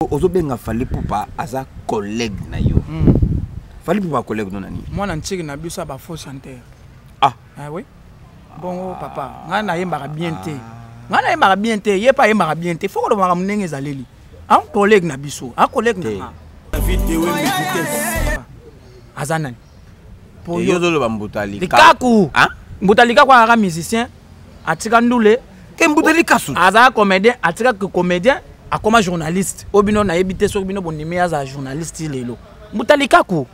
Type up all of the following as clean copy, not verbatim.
Ozobenga Fally Ipupa aza collègue na yo. Fally Ipupa collègue no na nini? Mwana ntiki na biso ya bafaux chanteur. Ah. Ah oui. Bongo papa, ngai nayembaka bien te. Ngai nayembaka bien te, ye mpe ayembaka bien te. Faut kolobaka ndenge ezaleli. Un collègue na biso, un collègue na nga. Aza nani? Po yo ozoloba Mbuta Likaku. Mbuta Likaku azalaka musicien, atika ndule. Te Mbuta Likasu. Azalaka comédien, atika comédien, akoma journaliste. Oyo bino nayebi te soki bino bondimi azala journaliste lelo. Mbuta Likaku.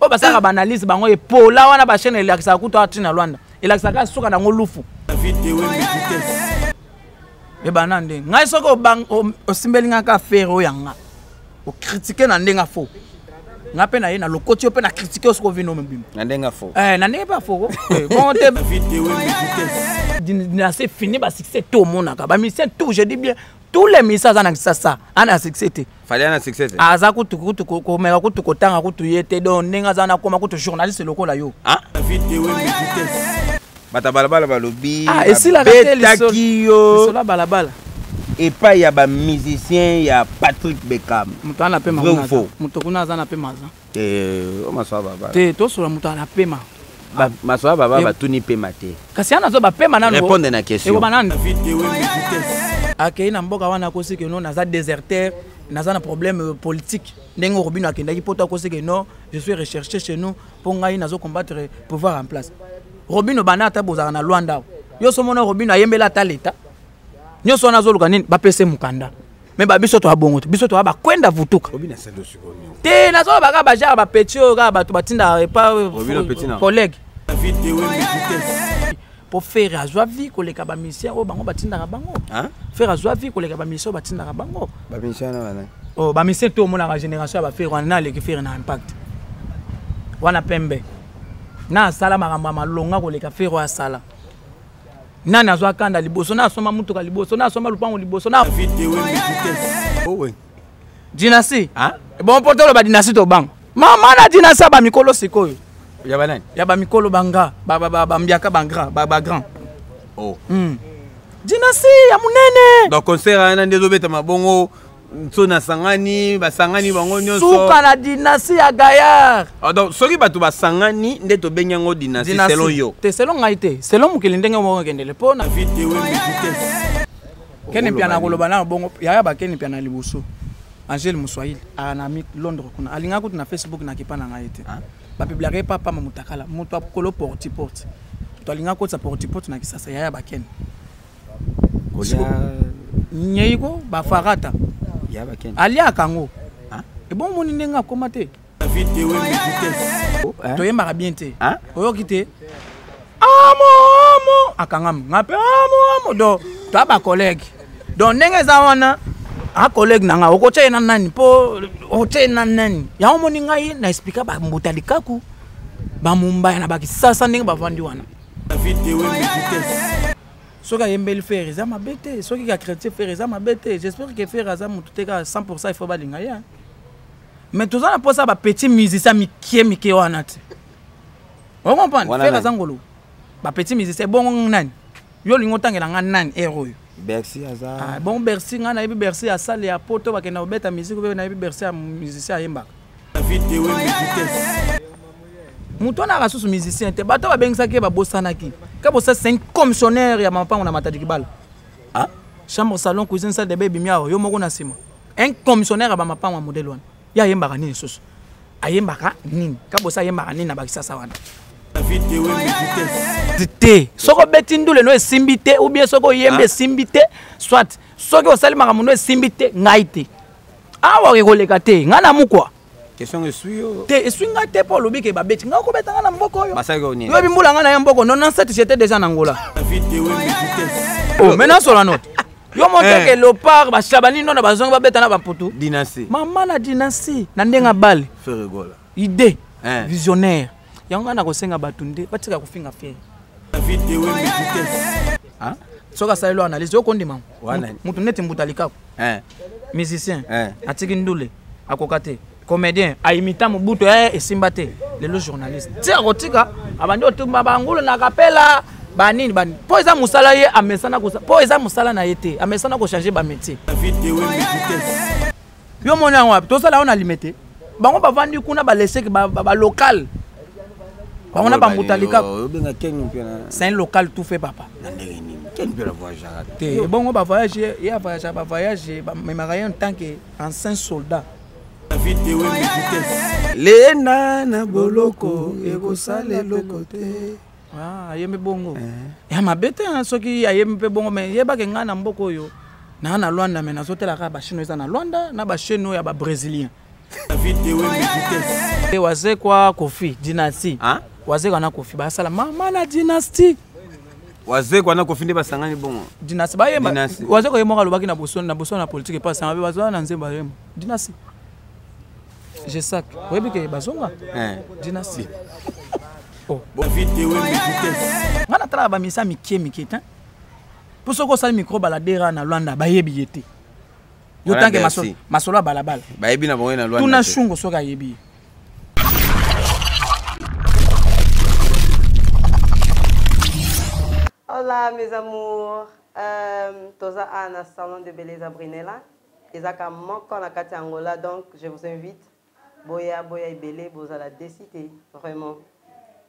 Oyo basalaka ba analyse bango epola wana ba chaîne elakisaka kutu awa tina Luanda. Elakisaka suka nango lufu. Ebana nde ngai soki osimbeli ngai kaka fere oyo ya nga okritike na ndenge afo nga mpe na ye na lokoti yo mpe na kritike yo soki ovino mobimba na ndenge afo na ndenge mpe afoko bongo te dynastie fini ba succès tout omonaka ba musicien tout, je dis bien tous les musiciens aza na kisasa ana succès te. Fally ana succès te. Aza kutu kutu komeka kutu kotanga kutu ye te, donc ndenge aza na koma kutu journaliste lokola yo. Bato ya balabala balobi Ah, esilaka te babetaki yo lisolo ya balabala epai ya bamusicien ya Patrick Beckham. Moto ana pema. Vrai ou faux? Moto kuna aza na pema aza. Te, o maswa baba. Te, tosola moto ana pema. Maswa baba batuni pema te. Kasi ana zo bapema nanu. Répondre na question. Ekoba nanu. Akei na mboka wana akosi ke non, naza déserteur, naza na problème politique. Ndenge Robino akendaki poto akosi ke non, je suis recherché chez nous mpo ngai nazo combattre pouvoir en place. Robino banda ata bozalaka na Luanda awa. Yo so mona Robino ayembela ata leta. Nyonso wana azoluka nini? Bapese mokanda. Mais ba biso toya bongo te. Biso toya bakwenda vutuka. Robino asali osiko nini? Te, nazoloba kaka ba genre ba petit oyo kaka bato batindaka epa Robino petit na. collègue. Po Ferre azwa vie koleka ba musicien oyo bango batindaka bango. Hein? Ferre azwa vie koleka ba musicien oyo batindaka bango. Ba musicien na bana. Oh, ba musicien to omonaka génération ya ba Ferre wana na aleki Ferre na impact. Wana pembe. Na asala makambo ya malonga koleka Ferre oyo asala. Nani azwa kanda liboso, na asomba mutuka liboso, na asomba lupango liboso, na dynastie. Hein? Bon, po toloba dynastie tobanga. Mama na dynastie ya ba mikolo sikoyo. Ya ba nani? Ya ba mikolo banga, ba ba ba ba mbiaka ba grand, ba ba grand. Oh. Dynastie ya munene. Donc concert wana nde ezobeta mabongo nso na sangani, basangani bango nyonso. Suka na dynastie ya Gaillard. Ah, donc soki bato basangani nde tobengi yango dynastie Dynastie. selon yo. Te, selon ngai te, selon mokili ndenge moko ekendele mpo na Kene Mpiana koloba na bongo yaya ba Kene Mpiana liboso. Angèle Muswahili a na mi Londres kuna alinga kutu na Facebook na kipa na ngai te. Ba publiaka ye papa mutakala moto akolo porte porte. To alinga kotsa porte porte na kisasa yaya ba Kene. Kolia nyei ko ba farata. Ya ba Kene. Aliaka yango. E bon moni ndenge akoma te. Toyembaka bien te. Oyoki te. Amo amo akangama nga pe amo amo do to ba collègue. Donc ndenge eza wana a collègue na nga okotia ye na nani po okotia ye na nani. Yango moni ngai na expliquer ba Mbuta Likaku ba Mumbaya na ba Kisasa ndenge bavandi wana. Soki ayembeli Ferre eza mabe te, soki ka chrétien Ferre eza mabe te. J'espère que Ferre aza mutu te kaka 100% il faut balinga ye. Mais toza na posa ba petit musicien mikie mikie wana te. O comprendre? Ferre aza ngolo. Ba petit musicien bongo nani? Yo lingo tangela nga nani ero oyo? Bercy aza. Ah, bon Bercy nga nayebi Bercy ya salle ya poto bakenda kobeta musique pe nayebi Bercy ya musicien ayembaka. Moto wana aka susu musicien te, bato babengisaki ye babosanaki. Ka bosa c'est un commissionnaire ya mapango na Matadi Kibala. Ah? Chambre, salon, cuisine, salle de bain bimi awa, yo moko na sima. Un commissionnaire ya ba mapango ya modèle wana. Ye ayembaka nini susu? Ayembaka nini? Ka bosa ayembaka nini na bakisasa wana? Te, soki obeti ndule no esimbi te, ou bien soki oyembi esimbi te, soit soki osali makambo no esimbi te, ngai te. Awa ekoleka te, ngai na mukwa. Question esui yo. Te, esui ngai te po olobi ke babeti. Ngai okobeta ngai na mboka oyo. Basali ko nini? Yo yebi mbula ngai na ya mboka 97 j'étais déjà na Angola. Oh, maintenant sur la note. Yo monte ke léopard ba Shabani nona bazongi babeta na ba Mputu. Dynastie. Mama na dynastie na ndenga bale. Ferre Gola. Idée. Visionnaire. Yango ngai nakosenga bato nde batika kofinga Ferre. Hein? Soki asaleli analyse yo kondima. Wana. Mutu neti Mbuta Likaku. Musicien. Atiki ndule akoka te. Comédien aimita Mobutu esimba te. Lelo journaliste. Tia kotika abandi otumba bangulu na kapela ba nini ba nini. Po eza musala ye amesana ko po eza musala na ye te. Amesana ko changer ba métier. Yo mona yango wapi? Tosala yango na Limete. Bango bavandi kuna baleseke ba local. Bango na bambuta likaku. Obenga Ken Mpiana. C'est un local tout fait, papa. Na ndenge nini Ken Mpiana voyageaka? Te, ebongo bavoyage, ye avoyage, bavoyage bamemaka ye en tant que ancien soldat. Lena na boloko ekosala eloko te. Ah, ayembi bongo ya mabe te, hein, soki ayembi mpe bongo. Mais yebake ngai na mboka oyo naa na Lwanda, mais nazotela kaka bachaîne oyo eza na Lwanda na bachaîne oyo ya babrésilien. Wazekwa, Kofi, Dynastie. Ah? Wazekwa na Kofi basala mama na Dynastie. Wazekwa na Kofi nde basangani bongo. Dynastie bayemba. Dynastie. Wazekwa ye moko alobaki na boso na boso na politike epa asanga mpe bazwa na nzembo, bayemba Dynastie. Jesak oyebi ke bazonga Dynastie. Oh. Nga natalaka bamisa mike mike te, mpo soki osali micro baladera na Lwanda, bayebi ye te. Yo Wana tanke Bercy. masolo ya balabala. Bayebi na bango na Lwanda Tuna te. Shungo soki ayebi ye. Olá, meus amours. Toza awa na salon de beleza Brinella. Ezaka moko na kati ya Angola, donc je vous invite. Boya, boya ebele, bozala déçus te, vraiment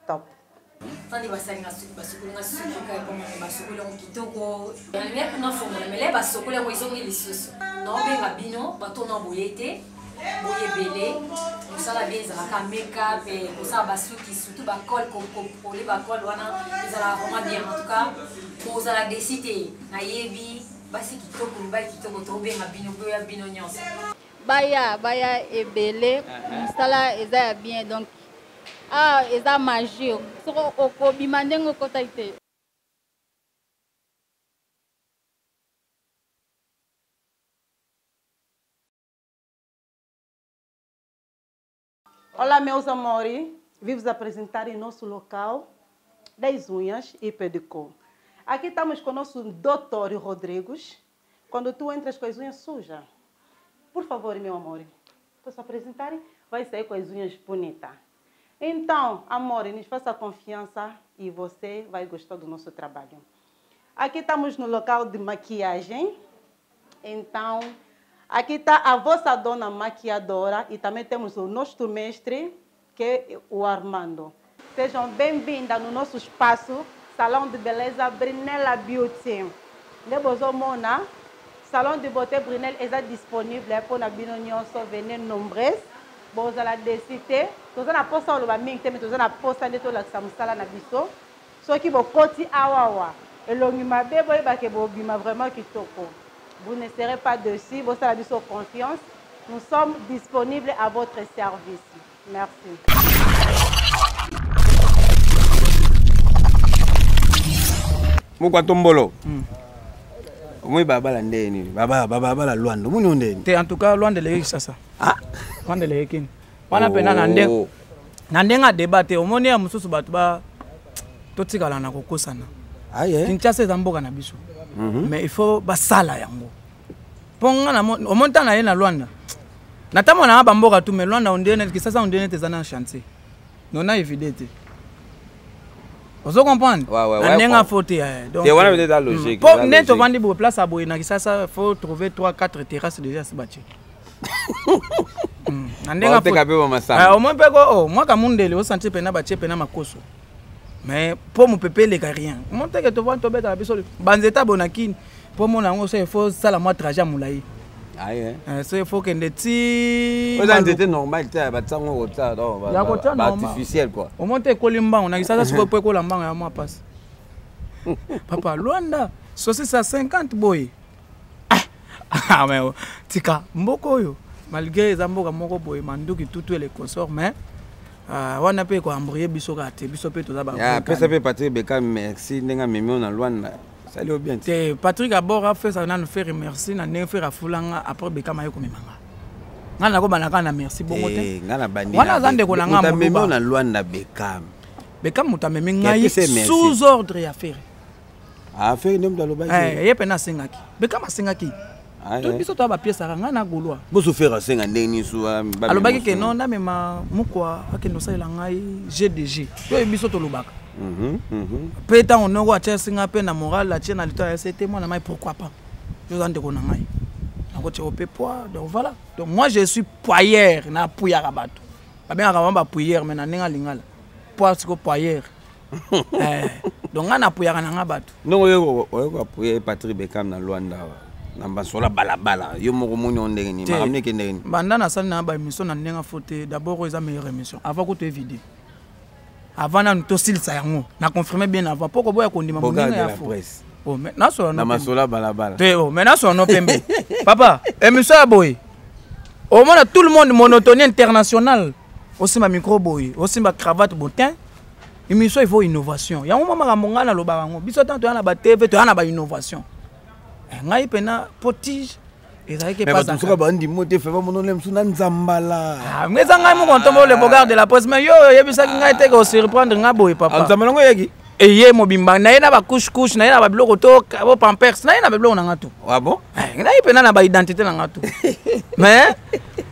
top. Tandi basalinga suki, basokoli nga suki kaka ekomaka, basokoli yango kitoko, nalingi mpona fongola mele, basokoli yango ezongi lisusu. Naobenga bino bato na boye te, boye ebele, mosala bien ezalaka makeup, kosala basuki, surtout bacol, kokole bacol wana ezalaka vraiment bien. En tout cas kozala déçus te. Nayebi basi kitoko, mibali kitoko, tobenga bino, boya bino nyonso. Baya, baya ebele, mosala eza ya bien. Donc ah, eza magie, soki okobima ndenge okotaki te. Olá, meus amores. Vim vos apresentar em nosso local das unhas e pedicure. Aqui estamos com o nosso doutor Rodrigues. Quando tu entras com as unhas sujas, por favor, meu amor, posso apresentar? Vai sair com as unhas bonitas. Então, amor, nos faça confiança e você vai gostar do nosso trabalho. Aqui estamos no local de maquiagem. Então, aqui está a vossa dona maquiadora e também temos o nosso mestre, que é o Armando. Sejam bem-vindas no nosso espaço, Salão de Beleza Brinella Beauty. Nde bozomona, Salon de Beauté Brinelle eza disponible mpona bino nyonso. Venez nombreuses, bozala déçus te. Toza na posa oloba mingi te, mais toza na posa nde tolakisa mosala na biso. Soki bokoti awawa elongi mabe, boyebake bobima vraiment kitoko. Vous ne serez pas déçus, bosala biso confiance. Nous sommes disponibles à votre service. Merci. Mokwa tombolo, omoi babala ndeni, babala Lwanda, omoni o ndeni? Te, en tout cas Lwanda eleki Kisasa. Ah. Lwanda eleki kini wana mpena na ndenge Oh. na ndenge ya débat te. Omoni ya mosusu, bato ba totikala na kokosana. Aye. Kinshasa eza mboka na biso, mais il faut basala yango mpo nga na omoni ntango na ye na Lwanda, natambola nanga bamboka tu, mais Lwanda ondire neti Kisasa, ondire neti eza na chantier nona évide te. Ozo comprendre? Ouais, Na ouais, ndenge quoi. afo te, eh, donc, Te, wana peut-être eza logique, po eza nde logique. tovandi boye, place ya boye na Kisasa, faut trouver 3 4 terrasses déjà si batie. Na ndenge Baoteka mpe bamasanga. Au moins mpe ko oh, mwaka mundele osentir mpena batie mpena makoso, mais mpo mopepe eleka rien. Omoni teke tovandi, tobetaka biso banzete boye na Kini, mpo mona yango so il faut sala mwa trajet ya molai. Aye. So il faut kende ti oza nzete normal te, batiango kotia donc Ya kotia normal. artificiel quoi. Omoni te ekoli mbango na Kisasa. Sikoyo mpo ekola mbango ya mwa pasi, papa. Lwanda saucisse ya 50 boye. Ah, mais tika mboka oyo, malgré eza mboka moko boye, manduki tutu ele consort, mais ah, wana mpe ekoembrouiller biso kaka te, biso mpe toza ba Ya, pesa mpe Patrick Beka merci ndenge amemi oyo na Lwanda, sali yo bien te. Te, Patrick abord afesa nanu Ferre merci na ndenge Ferre afulanga, après Bekama ye komemanga ngai, nakobanda kaka na merci bongo te. Eh, nga na bandi Wana aza ndeko na nga. Moto amemi Moluba. oyo na Lwanda, Bekam. Bekam moto amemi ngai Apesa ye merci. sous ordre ya Ferre. Ah, Ferre nde moto alobaki? Eh, ye mpena asengaki, Bekam asengaki. Ah, To eh. biso toya bapiesaka ngai na Gaulois. Boso Ferre asenga ndenge nini su Alobaki ke non, namema mokwa akende osalela ngai GDG to oyebi biso tolobaka mpe ntango noko atie asinga mpe na moral, atie na lito ya ese te, mwana mai, pourquoi pas, yo oza ndeko na ngai. Nakotia yo mpe poids. Donc voilà, donc moi je suis poyeur, napuyaka bato, babengaka bango bapuyeur, mais na ndenge alingala poids siko poyeur. Eh, donc ngai napuyaka na nga bato. Ndenge oyo koapuye Patrick Bekam na Lwanda awa na basola balabala, yo moko moni o ndenge nini? Makambo neke ndenge nini? Banda nasali na baémission na ndenge fo te. D'abord oyo eza meilleure émission avant kutu evide, avant nanu tosilisa yango na confirme bien avant, mpo koboya kondima moninga ya fo. Oh, mais nasola na masola balabala te. Oh, mais nasola no pembe papa, émission ya boye omona tout le monde monotonie internationale, osimba micro boye, osimba cravate botin. Émission il faut innovation. Yango mwa makambo ngai nalobaka yango, biso ntango toya na batv, toya na bainnovation. Ngai mpena potige ezalaki. Bato bandimo te fe bamonone mosu na nzambala. Eza ngai moko ntombo le bogard de la presse, mais yo oyebisaki ngai te ke osurprendre ngai boye papa. Nzambala yango eyaki. Eye mobimba na ye na bacouche couche na ye na babiloko to bo pampers na ye na babiloko na nga tu. Ah bon? Naye mpena na baidentité na nga tu, mais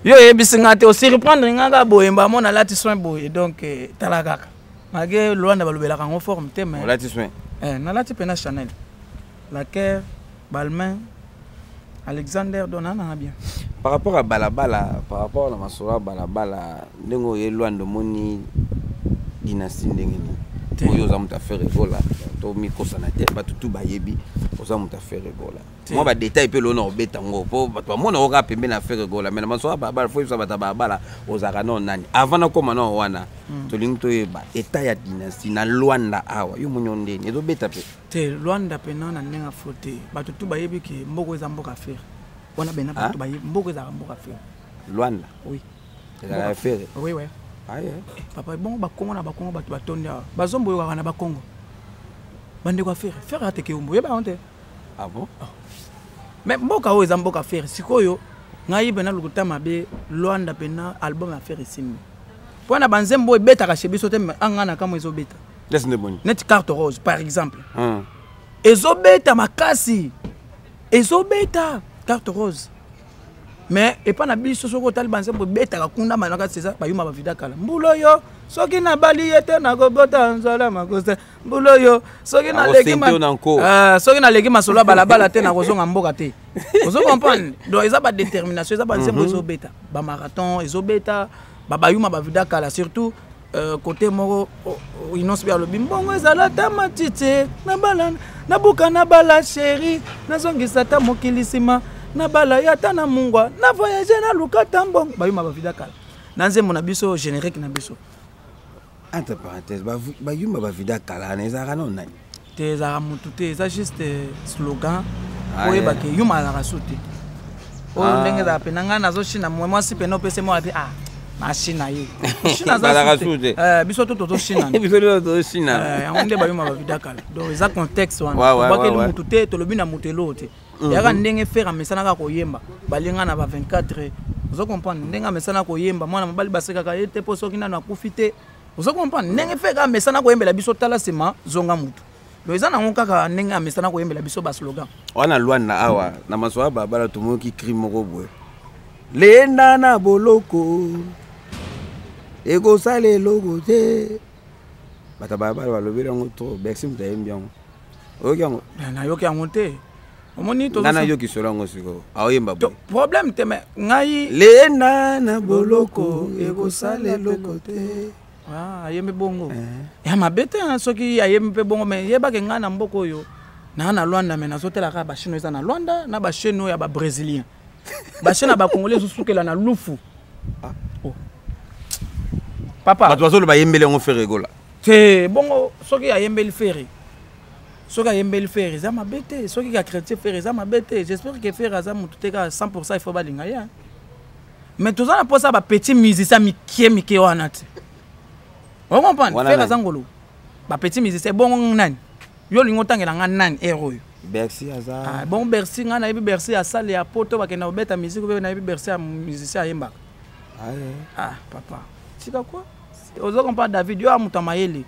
yo oyebisi nga te, osurprendre nga kaka boye mbamo nalati soin boye. Donc tala kaka, malgré Lwanda balobelaka yango forme te, mais olati soin. Nalati mpena Chanel, Laker, Balmain, Alexander, donc naa nanga bien. Par rapport à balabala, par rapport na masolo ya balabala, ndenge oye Lwanda, omoni dynastie ndenge nini? Oyo oza moto affaire egola to mikosana te, bato tu bayebi oza moto affaire egola. Mwa badetail mpe lona obeta yango mpo bato bamona oka pembeni na affaire egola, mais na masolo ya balabala fo yebisa bato ya balabala ozalaka nao nani. Avant nakóma nao wana, tolingi toyeba état ya dynastie na Lwanda awa. Yo moni yo ndeni ezobeta mpe? Te, Lwanda mpena na ndenge afo te. Bato tu bayebi ke mboka eza mboka affaire wana bena. Bato bayebi mboka ezalaka mboka affaire. Lwanda? Oui. Ezalaka affaire? Oui. Papa, bongo bakongo na bakongo, bato batondi awa, bazombo oyokaka na bakongo, bandeko affaire Ferre ateke yombo, oyeba yango te. Ah bon? Mais mboka oyo eza mboka Ferre. Sikoyo ngai mpena lokuta mabe, Lwanda mpena album ya Ferre esimbi mpo na banzembo oyo ebetaka chez biso te, anga na kambo ezobeta neti Carte Rose par exemple, ezobeta makasi, ezobeta Carte Rose. Mais epa na biso, soki otali banzembo ebetaka kuna manakasi, eza bayuma bavida kala. Mbula oyo soki nabali ye te, nakobota nzala makosa. Mbula oyo soki naleki, soki naleki masolo ya balabala te, nakozonga mboka te. Ozo comprendre? Donc eza badétermination, eza banzembo ezobeta bamarathon, ezobeta babayuma bavida kala. Surtout côté moko Innoss'B alobi mbongo ezala ata matiti, nabala, nabuka, nabala chéri, nazongisa ata mokili nsima, nabala ye ata na mungwa, na voyage, naluka ata mbongo. Bayuma bavida kala na nzembo na biso, générique na biso. Entre parenthèse, bayuma bavida kala wana ezalaka nao nani? Te, ezalaka motu te, eza juste slogan. Oyebake yuma azalaka su te oyo ndenge ezalaka mpena. Ngai nazoshina mwasi pena opesi mwa te, ah, mashina ye. Biso to tozoshina. Biso to tozoshina. Yango nde bayuma bavida kala. Donc eza contexte wana, tobwakeli motu te, tolobi na motu eloo te. Yaka ndenge Ferre amesana koyemba, balinga na ba 24. Ozo comprendre ndenge amesana koyemba, mwana mobali basekaka ye te mpo soki nano akufi te. Ozo comprendre ndenge Ferre amesana koyembela biso tala nsima zonga mutu. Donc eza nango kaka ndenge amesana koyembela biso baslogan. Wana Lwanda awa na masolo ya balabala, tomoki cri moko boye: lenda na boloko ekosala eloko te. Bato ya balabala balobeli yango trop. Bercy moto ayembi yango, oyoki yango? Nayoki yango te. Omoni? Nga nayoki solo yango sikoyo, aoyemba boye. Problème te, mais ngai lenda na boloko ekosala eloko te. Ayembi bongo ya mabe te soki ayembi mpe bongo, mais yebake ngai na mboka oyo naa na Lwanda, mais nazotela kaka bachaîne oyo eza na Lwanda na bachaîne oyo ya babrésilien. Bachaîne ya bacongolais ezosukela na lufu. Oh. Papa, bato bazoloba ayembeli yango Ferre Gola. Te, bongo soki ayembeli Ferre, soki ayembeli Ferre eza mabe te, soki ka chrétien Ferre eza mabe te. J'espère que Ferre aza motu te kaka 100 il faut balinga ye, mais toza na mposa bapetit musicien mike mike wana te. Ocomprendre? Ferre aza ngolo bapetit musicien. Bongo nani yo olingi otangela nga nani ere oyo? Bercy aza. Ah, bon, Bercy ngai nayebi Bercy ya sale ya poto, bakenda kobeta musique mpe nayebi Bercy ya musicien ayembaka. Ah papa, tika quoi. Ozo comprendre David, yo ya moto ya mayele,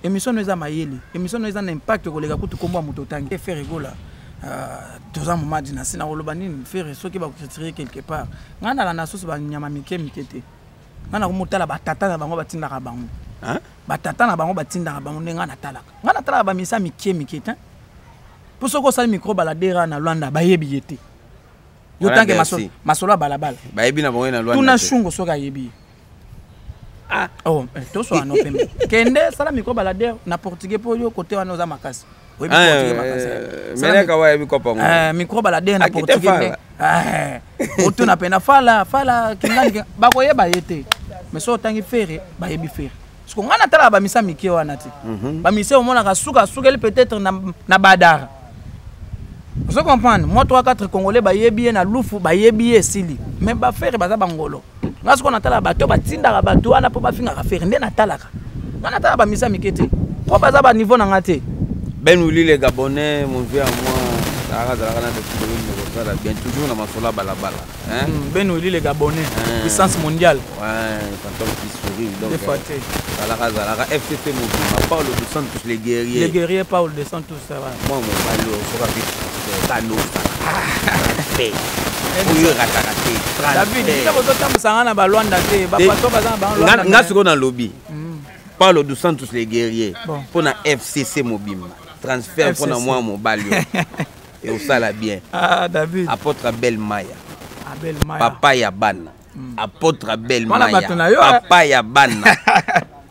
émission no eza mayele, émission no eza na impact koleka kutu kombo ya moto otangi Ferre Gola. Toza moma dynastie na koloba nini? Ferre soki bakocritiquer quelque part, ngai nalanda susu banyama mike mike te. Ngai nakomotala batata na bango batindaka bango, batata na bango batindaka bango nde ngai natalaka. Ngai natalaka bamisa mike mike te, mpo soki osali micro baladera na Lwanda, bayebi ye te. Yo Wana tanke Bercy. masolo ya balabala. Bayebi na bango na Luanda Tuna te. shungo soki ayebi ye. Oh, toswaka no pembe. Kende sala micro baladeur na portugais mpo yo kote wana oza makasi. Oyebi Ah, portugais makasi. Sala meleka wa yebi kopa ngo. Micro baladeur na Akite portugais fala. nde. Otuna pena fala fala kingani bakoyeba ye te. Mais soki otangi Ferre, bayebi Ferre. Parce que ngai natalaka bamisa mike wana te. Bamisa omonaka suka asukeli peut-être na badara. Ozo comprendre? Moi 3 4 Congolais bayebi ye na lufu, bayebi ye esili. Mais ba Ferre baza bangolo. Nga sikoyo natalaka bato batindaka bato wana mpo bafingaka Ferre nde natalaka. Nga natalaka bamisa mike te. Mpo baza ba niveau na nga te. Ben Ouli le Gabonais, mon vieux à moi, Zalaka zalaka na depuis combien de temps ça bien toujours na masola balabala, hein? Ben Ouli le Gabonais, Hein. puissance mondiale. Ouais, fantôme qui sourit donc. Des fois, t'es. Zalaka zalaka FCC Mobimba, Paulo dos Santos les guerriers. Les guerriers Paulo dos Santos, ça va. Moi mon balo, soka vite, kalo. Fait. Oyo rataka te. David, bino bozotambwisa nga na balwanda te, ba Te. patron baza na bango Lwanda, Nga mais sikoyo na lobi. Paulo dos Santos les guerriers. Bon. Mpona FCC Mobimba. Transfert FCC. mpona mwa mobali oyo. Et osala bien. Ah, David. Apôtre Abel Maya. Abel Maya. Papa ya bana. Apôtre Abel Mwana Maya. bato na yo, eh. Papa ya bana.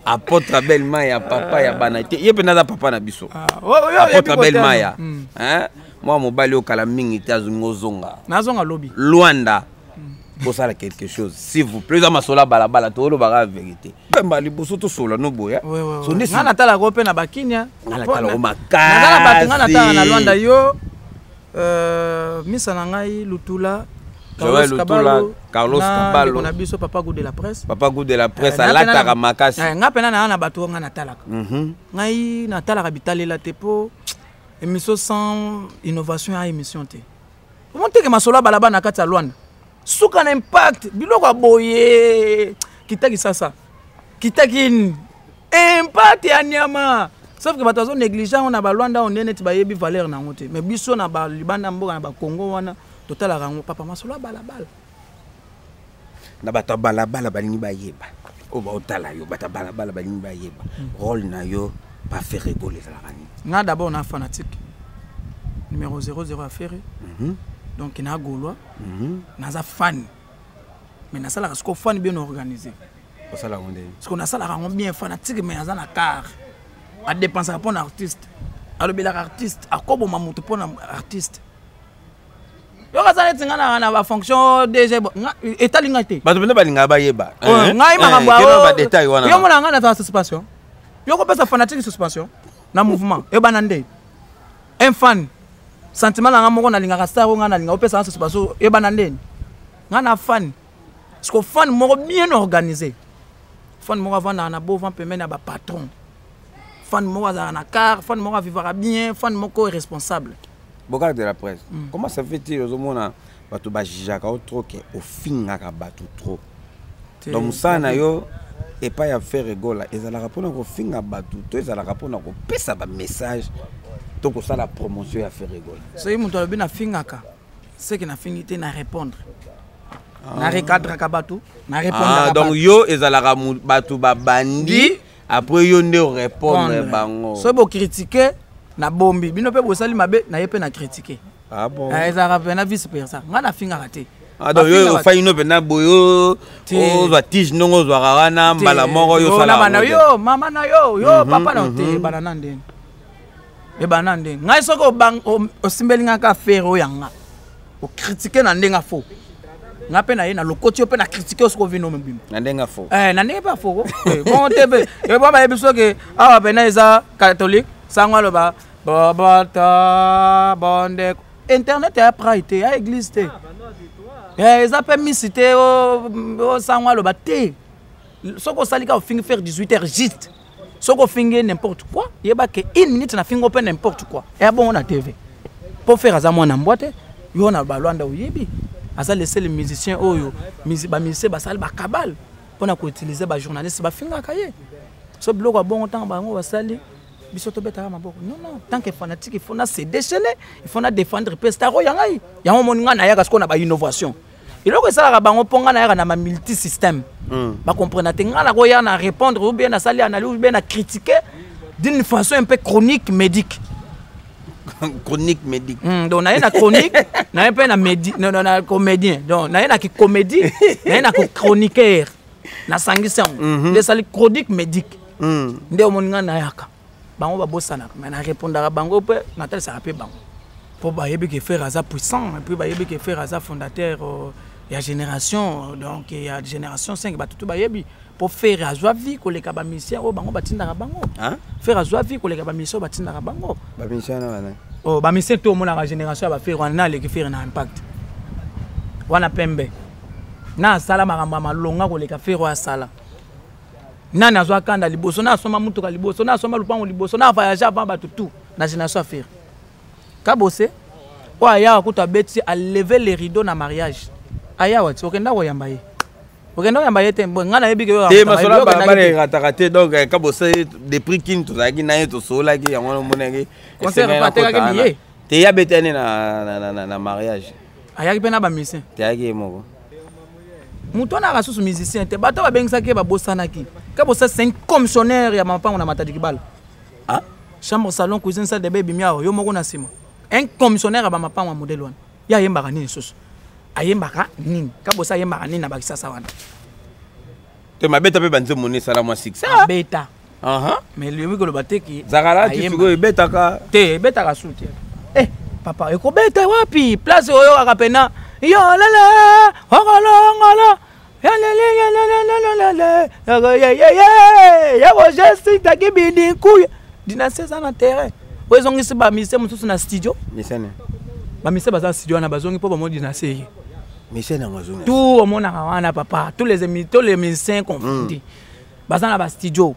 Apôtre Abel Maya, papa ya bana. Te, ye mpenza aza papa na biso. Ah, oyo, oyo, Apôtre oyebi Abel kote Maya. Hein? Mwa mobali oyo kala mingi te azongi ozonga. Nazonga lobi. Luanda. Bosala quelque chose s'il vous plaît. Eza masolo ya balabala, tolobaka ya vérité. Pemba liboso tosola no boya. Ouais, ouais, ouais. So nde Nga natalaka mpe na bakinia. Nga natalaka makasi. Naza na bato, nga natalaka na Luanda yo, misa na ngai Lutula, Joël Carlos Lutula, Kabalo, Carlos na Kabalo. ndeko na biso Papa Goût de la Presse. Papa Goût de la Presse, Nga pena alataka makasi. Nga pena na na bato nga natalaka. Ngai natalaka bitalela te po émission sans innovation ya émission te. Omo teke masolo ya balabala na kati ya Luanda. Suka na impact, biloko ya boye. Kitaki sasa. Kitaki nini? Impact ya nyama. Sauf que bato bazo négliger yango na ba Luanda oyo nde neti bayebi valeur na yango te. Mais biso na ba libanda mboka na ba Congo wana totalaka yango papa masolo ya balabala. Na bato ya balabala balingi bayeba. Oyo baotala yo, bato ya balabala balingi bayeba. Rôle na yo, pa Ferre Gola ezalaka nini? Nga d'abord na fanatique. Numéro 00 ya Ferre. Donc na Gaulois. Naza fan. Mais nasalaka siko fan bien organisé. Osala yango ndenge? Parce que nasalaka yango bien fanatique mais aza na car. Adépensaka mpo na artiste. Alobelaka artiste, akoboma moto mpo na artiste. Yo kaza neti nga na ba fonction DG, bo, nga, etali ngai te. Bato mpenza balingaka bayeba. Oyo, Hein? ngai makambo Hein, ya keno oyo, ba détail wana. yo mona ngai nazala suspension. Yo kopesa fanatique suspension na mouvement. Eyebana nde. Un fan. Sentiment na nga moko nalingaka star oyo ngai nalinga, opesa nga suspension, eyebana nde. Ngai na fan. Parce que fan moko bien organisé. Fan moko avandaka na beau vent pembeni ya ba patron. Fan moko azalaka na car, fan moko avivaka bien, fan moko responsable. Bocard de la presse. Comment ça fait-il ozomona bato bajijaka yo trop ke ofingaka bato trop? Te, Donc mosala na yo epai ya Ferre Gola ezalaka mpona kofinga bato to ezalaka mpona kopesa ba message to kosala promotion ya Ferre Gola? Soki moto alobi nafingaka, seke nafingi te, na répondre. Na recadraka bato, na répondre. Ah, donc yo ezalaka bato babandi, Di. après yo nde orépondre Répondre. bango. Soki bokritike na bombi bino mpe bosali mabe, na ye mpe na kritike. Ah bon? Ezalaka mpe na vice versa. Ngai nafingaka te. Ah, donc yo Bafingaka ofai no mpenza boye, Te. ozwa tige ndongo ozwaka wana te. mbala moko yo Yo, osala na bana yango te. yo, mama na yo, yo, papa na yo te, ebana na ndeni. Ebana ndeni. Ngai soki osimbeli nga kaka Ferre oyo ya nga, okritike na ndenge afo. Nga mpe na ye na lokoti yo mpe na kritike yo soki ovino mobimba. Na ndenge afo. Na ndenge mpe afoko. Bongo te mpe. Bon, bayebi soki awa pena eza catholique, sango aloba, bobota, bondeko. Internet ya prai te, ya église te. Eza mpe misi te, o sango aloba te. Soki osali kaka ofingi faire 18 heures juste. Soki ofingi n'importe quoi, yeba ke une minute na fingo mpe n'importe quoi. Eya bongo na TV. Po faire aza mwana mbwa te, yo na balwanda oyebi. Aza le seul musicien oyo, ba musicien basali ba cabale mpona koutiliser ba journaliste bafingaka ye. So biloko ya bongo ntango bango basali, biso tobetaka maboko. Non, non, tant que fanatique, il faut na se déchaîner, il faut na défendre pe star oyo ya ngai. Yango omoni ngai nayaka sikoyo na ba innovation. Eloko esalaka bango mpo ngai nayaka na ba multisystème. Ba comprendre te, ngai nakoya na répondre ou bien nasali analyse ou bien na critiquer d'une façon un peu chronique, médique. Chronique médic. Donc naye na chronique, naye mpe na, médi, na, na, na comédien. Donc naye na kicomédie, naye na chroniqueur, nasangisi yango nde esali chronique médic. Nde omoni ngai nayaka, bango babosanaka, mais narépondaka bango mpe natalisaka mpe bango mpo bayebi ke Ferre aza puissant, et puis bayebi ke Ferre aza fondateur ya génération, donc ya génération 5. Bato to bayebi mpo Ferre azwa vie koleka bamusicien oyo bango batindaka bango. Hein? Ferre azwa vie koleka bamusicien oyo batindaka bango. Bamusicien wana bana? Oh, bamusicien to omonaka génération ya baFerre wana, na aleki Ferre na impact wana pembe na asala makambo ya malonga koleka Ferre oyo asala. Nani azwa kanda liboso, na asomba mutuka liboso, na asomba lupango liboso, na voyage avant bato tout na génération ya Ferre? Kabose oyo ayawa kutu abeti, alever le rideau na mariage. Ayawa ti okenda koyamba ye, okenda koyamba ye te. Bo ngai nayebi ke yo te, masolo ya balabala erataka te. Donc Kabose, depuis kini tozalaki na ye, tosololaki yango wana, omonaki. Concert mpe atekaki billet. Te, ya betani na mariage. Ayaki mpe na bamusicien? Te, ayaki ye moko. Moto wana aka susu musicien te, bato babengisaki ye babosanaki. Kabose, c'est un commissionnaire ya mapango na Matadi Kibala. Ah? Chambre, salon, cuisine, salle de bain ebimi awa yo moko na nsima. Un commissionnaire ya bamapango ya modèle wana, ye ayembaka nini susu? Ayembaka nini? Kabose ayembaka nini na bakisasa wana? Te, mabeta mpe banzembo ne esala mwa succès. Abeta. Mais lobi koloba te ki Zakala ti ayemba. Sikoyo ebetaka. Te, ebetaka su te. Eh, papa, ekobeta wapi? Place oyo kaka pena yo lele okolongola yakojesitaki bidikuya. Dynastie eza na terrain oyo ezongisi bamusicien mosusu na studio. Misene. Bamusicien baza na studio wana, bazongi mpo bamoni dynastie ye. Misene yango azongi. Tout omonaka wana, papa, tous les musiciens confondus baza na bastudio.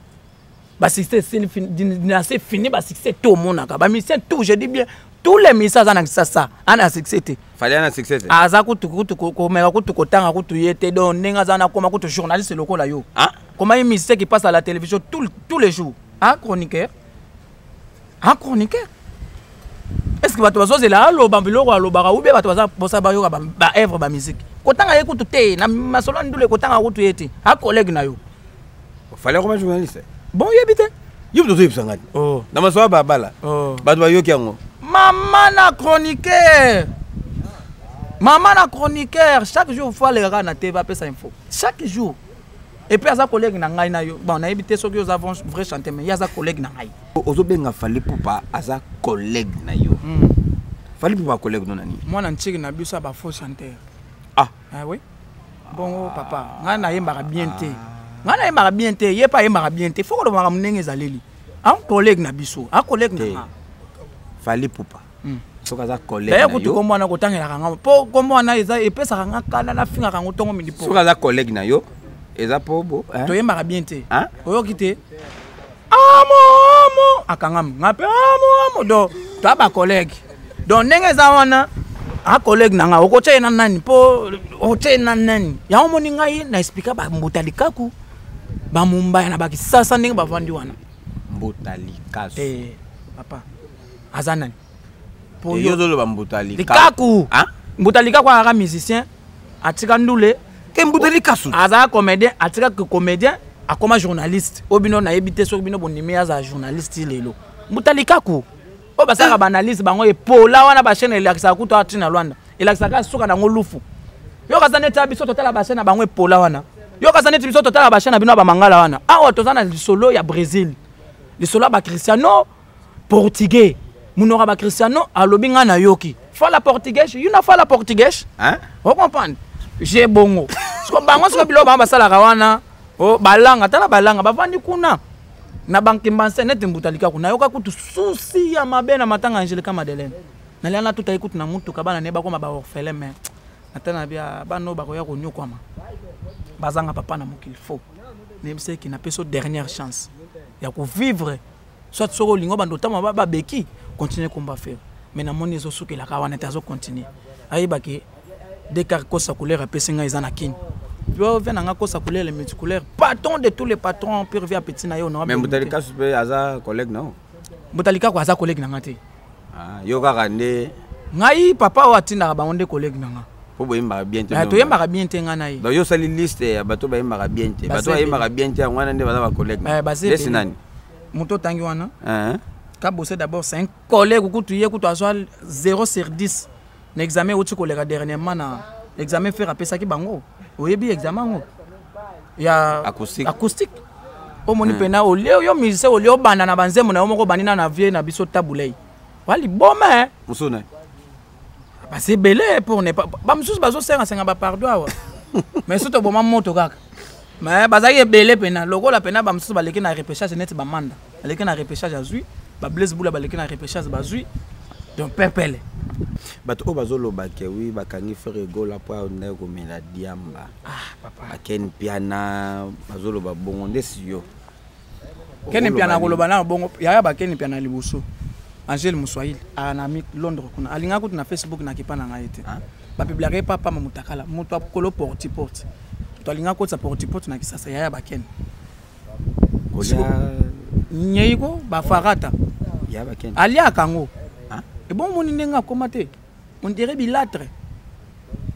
Basuccès esili, dynastie fini, basuccès tout omonaka bamusicien tout, je dis bien tous les musiciens aza na Kisasa ana succès te. Fally ana succès te. Aza kutu kutu komeka kutu kotanga kutu ye te. Donc ndenge aza na koma kutu journaliste lokola yo. Ah? Comment un musicien qui passe à la télévision tous les jours, un chroniqueur, un chroniqueur, est ce que bato bazozela aloba biloko alobaka ou bien bato baza bosa bayoka baœuvre, bamusique? Kotanga ye kutu te na masolo ya ndule, kotanga kutu ye te, a collègue na yo. Fally akoma journaliste? Bon, oyebi te. Yo moto ozoyebisa te. Oh. Na masolo ya babala. Oh. Bato bayoki yango. Mama na chroniqueur, mama na chroniqueur, chaque jour faut alekaka na te, bapesa info chaque jour. Et puis aza collègue na ngai na yo. Bon, nayebi te soki oza vrai chanteur, mais ye aza collègue na ngai. Ozobenga Fally Ipupa aza collègue na yo? Fally Ipupa collègue no na nini? Mwana ntiki na biso ya bafaux chanteur. Ah. Ah oui, bongo papa, ngai nayembaka bien te, ngai nayembaka bien te, ye mpe ayembaka bien te. Faut kolobaka ndenge ezaleli. Un collègue na biso, un collègue na Te. nga. Fally Ipupa, soki aza collègue Daye na kutu yo, kombo wana kotangelaka nga mpo kombo wana eza epesaka nga kanda, nafingaka yango ntongo midi po soki aza collègue na yo, eza po bo, hein? Toyembaka bien te. Hein? Oyoki te, amo amo akangami nga mpe amo amo. Donc toya bacollègue. Donc ndenge eza wana, a collègue na nga, okotya ye na nani? Mpo otya ye na nani? Yango omoni ngai na explika bambuta likaku, bamumbaya na bakisasa ndenge bavandi wana. Mbuta Likasu? Te, papa, aza nani? Po Yo ozoloba mbuta Likaku. Hein? Mbuta Likaku azalaka musicien, atika ndule. Ke mbuta Likasu. Azalaka comédien, atikaka comédien, akoma journaliste. Oyo bino nayebi te soki bino bondimi azala journaliste lelo. Mbuta Likaku oyo basalaka baanalyse bango epola wana, bachaîne elakisaka kutu awa ntina Lwanda, elakisaka suka nango lufu. Yo kaza neti ya biso totala bachaîne na bango epola wana. Yo kaza neti biso totala bachaîne na bino ya bamangala wana. Awa toza na lisolo ya Brésil, lisolo ya bacristiano portugais, monoko ya bacristiano alobi ngai nayoki fala portugais, yuna fala portugais. Hein? Ocomprendre je bongo siko bango siko biloko bango basalaka wana. O balanga, tala balanga bavandi kuna na bankimbanse neti mbuta likaku. Nayoka kutu susi ya mabe na matanga Angelika Madeleine. Nalia natuta ye kutu na mutuka, bana ne bakoma baorphelin, mais natala na bia bana oyo bakoya konyokwama, bazanga papa na mokili. Fo nayebisa eke napesi yo dernière chance ya kovivre, soit soki olingi obanda otama babeki, continue komba Ferre. Mais namoni ezosukelaka wana te, azocontinue. Ayebake Dekar kosa couleur apesi ngai eza na kini po ve na nga kosa couleur, le multicouleur, patron de tous les patrons, pure vie apeti na ye. Mais mbuta Likasu mpe aza collègue na yo? Mbuta Likako aza collègue na nga te. Ah, yo kaka nde. Ngai papa oyo atindaka bango nde collègue na nga. Po boyembaka bien te? Eh, toyembaka bien te, ngai na ye. Donc yo osali liste ya bato bayembaka bien te, bato Baza bayembaka bien te, yango wana nde baza bacollègue. Eh, baza Lesi ebele. nani? Moto otangi wana. Hein? Kabose d'abord c'est un collègue kutu ye kutu azwa 0 sur 10 na examen euti koleka dernièrement na examen Ferre apesaki bango. Oyebi examen yango ya Acoustique. Acoustique. Omoni mpena olie yo musicien, olie obanda na banzembo na yo moko, obandi na na vie na biso tabulei waliboma, eh. Mosusu na Baza ebele pour ne pas bamosusu bazosengasenga bapardon awa, mais so toboma moto kaka, mais bazalaki ebele mpena lokola mpena bamosusu baleki na repêchage neti bamanda baleki na repêchage azwi, bablaise bula baleki na repêchage bazwi, donc pepele. Bato oyo bazoloba ke wi bakangi Ferre Gola mpo andaki komela diamba. Ah papa. Baken Piana bazoloba bongo nde si yo. Kene Piana koloba na bongo yaya, bakeni Piana liboso Angele Moswahili aa na Londres kuna, alingaka kutu na Facebook na kipa na ngai te. Bapubliaka ye papa mutakala, moto akolo porti porte, moto alingaka kotisa porti porte na Kisasa, yaya bakene. Kolia nyei ko bafarata. Ya bakene. Aliaka yango. Ah? Ebongo moni ndenge akóma te, on dirait bilâtre.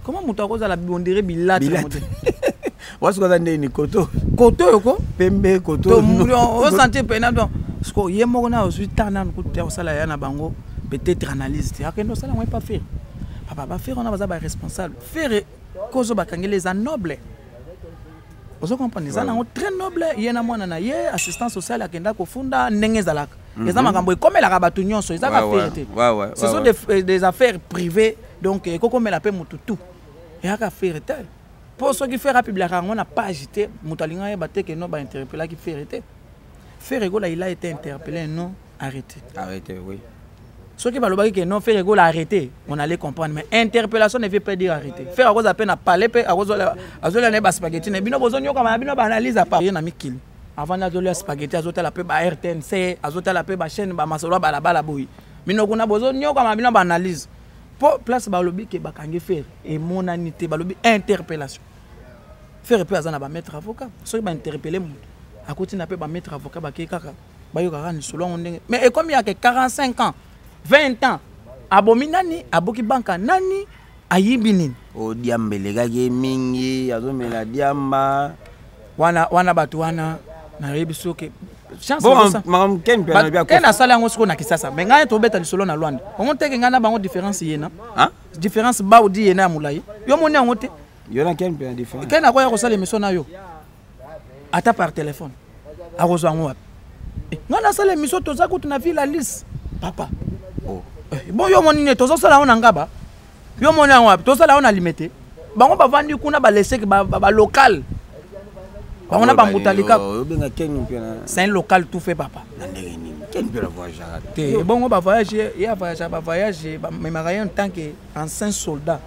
Comment moto akozala on dirait bilâtre? Bilâtre. Wasuka aza ndeni koto. Koto oyo ko pembe koto. Osentir pena donc siko ye moko na ozwi temps nanu kutu te kosala ya na bango peut-être analyse te, akende osala yango epa Ferre. Papa, baFerre wana baza baresponsable. Ferre kozo bakangeli eza noble, ozo comprendre, eza nango très noble. Ye na mwana na ye, assistance sociale akenda kofunda ndenge ezalaka, eza makambo ekomelaka bato nyonso, eza baFerre te. Ce sont des affaires privées, donc ekokomela mpe motu tout, eyaka Ferre te. Mpo soki Ferre apubliaka yango na page te, moto alingi ayeba te ke no bainterpellaki Ferre te. Ferre Gola, il a été interpellé, non arrêté. Arrêté, oui. Soki balobaki ke non, Ferre Gola arrêté, on allait comprendre, mais interpellation ne veut pas dire arrêté. Ferre akoza mpe na palais mpe azolia na ye baspaghetti na bino, bozonyokama na bino baanalyse apa ye na mikili. Avant azolia spaghetti, azotala mpe ba RTNC, azotala mpe bachaîne bamasolo ya balabala boye. Bino kuna bozonyokama bino baanalyse mpo place balobi ke bakangi Ferre emonani te, balobi interpellation. Ferre mpe aza na bamaître avocat. Soki bainterpelle moto, akotina mpe bamaître avocat, bakei kaka bayokaka lisolo yango ndenge. Mais ekomi yake 45 ans, 20 ans, abomi nani, aboki banka nani, ayibi nini? O diamba elekaki ye mingi, azomela diamba. Wana wana bato wana nayebi soki chance. Bon, makambo Ken mpe alobi. Ken asala yango sikoyo na Kisasa, mais ngai tobeta lisolo na Lwanda ongo teke ngai na bango différence ye na Hein? Différence baudi ye na ya molai, yo moni yango te. Yo na Ken mpe na différence. Ken akoya kosala émission na yo ata par téléphone, akozwa yango wapi? Eh, ngai nasala émission, toza kutu na ville Alice, papa. Oh. Eh, bon, yo moni nini? Tozosala yango na Ngaba, yo moni yango wapi? Tosala yango na Limete, bango bavandi kuna, baleseke balocal bango na bambuta likako. Obenga Ken mpe na C'est un local tout fait, papa. Na ndenge nini Ken mpe na voyageaka? Te, ebongo bavoyage, ye avoyage, bavoyage bamemaka ye en tant que ancien soldat.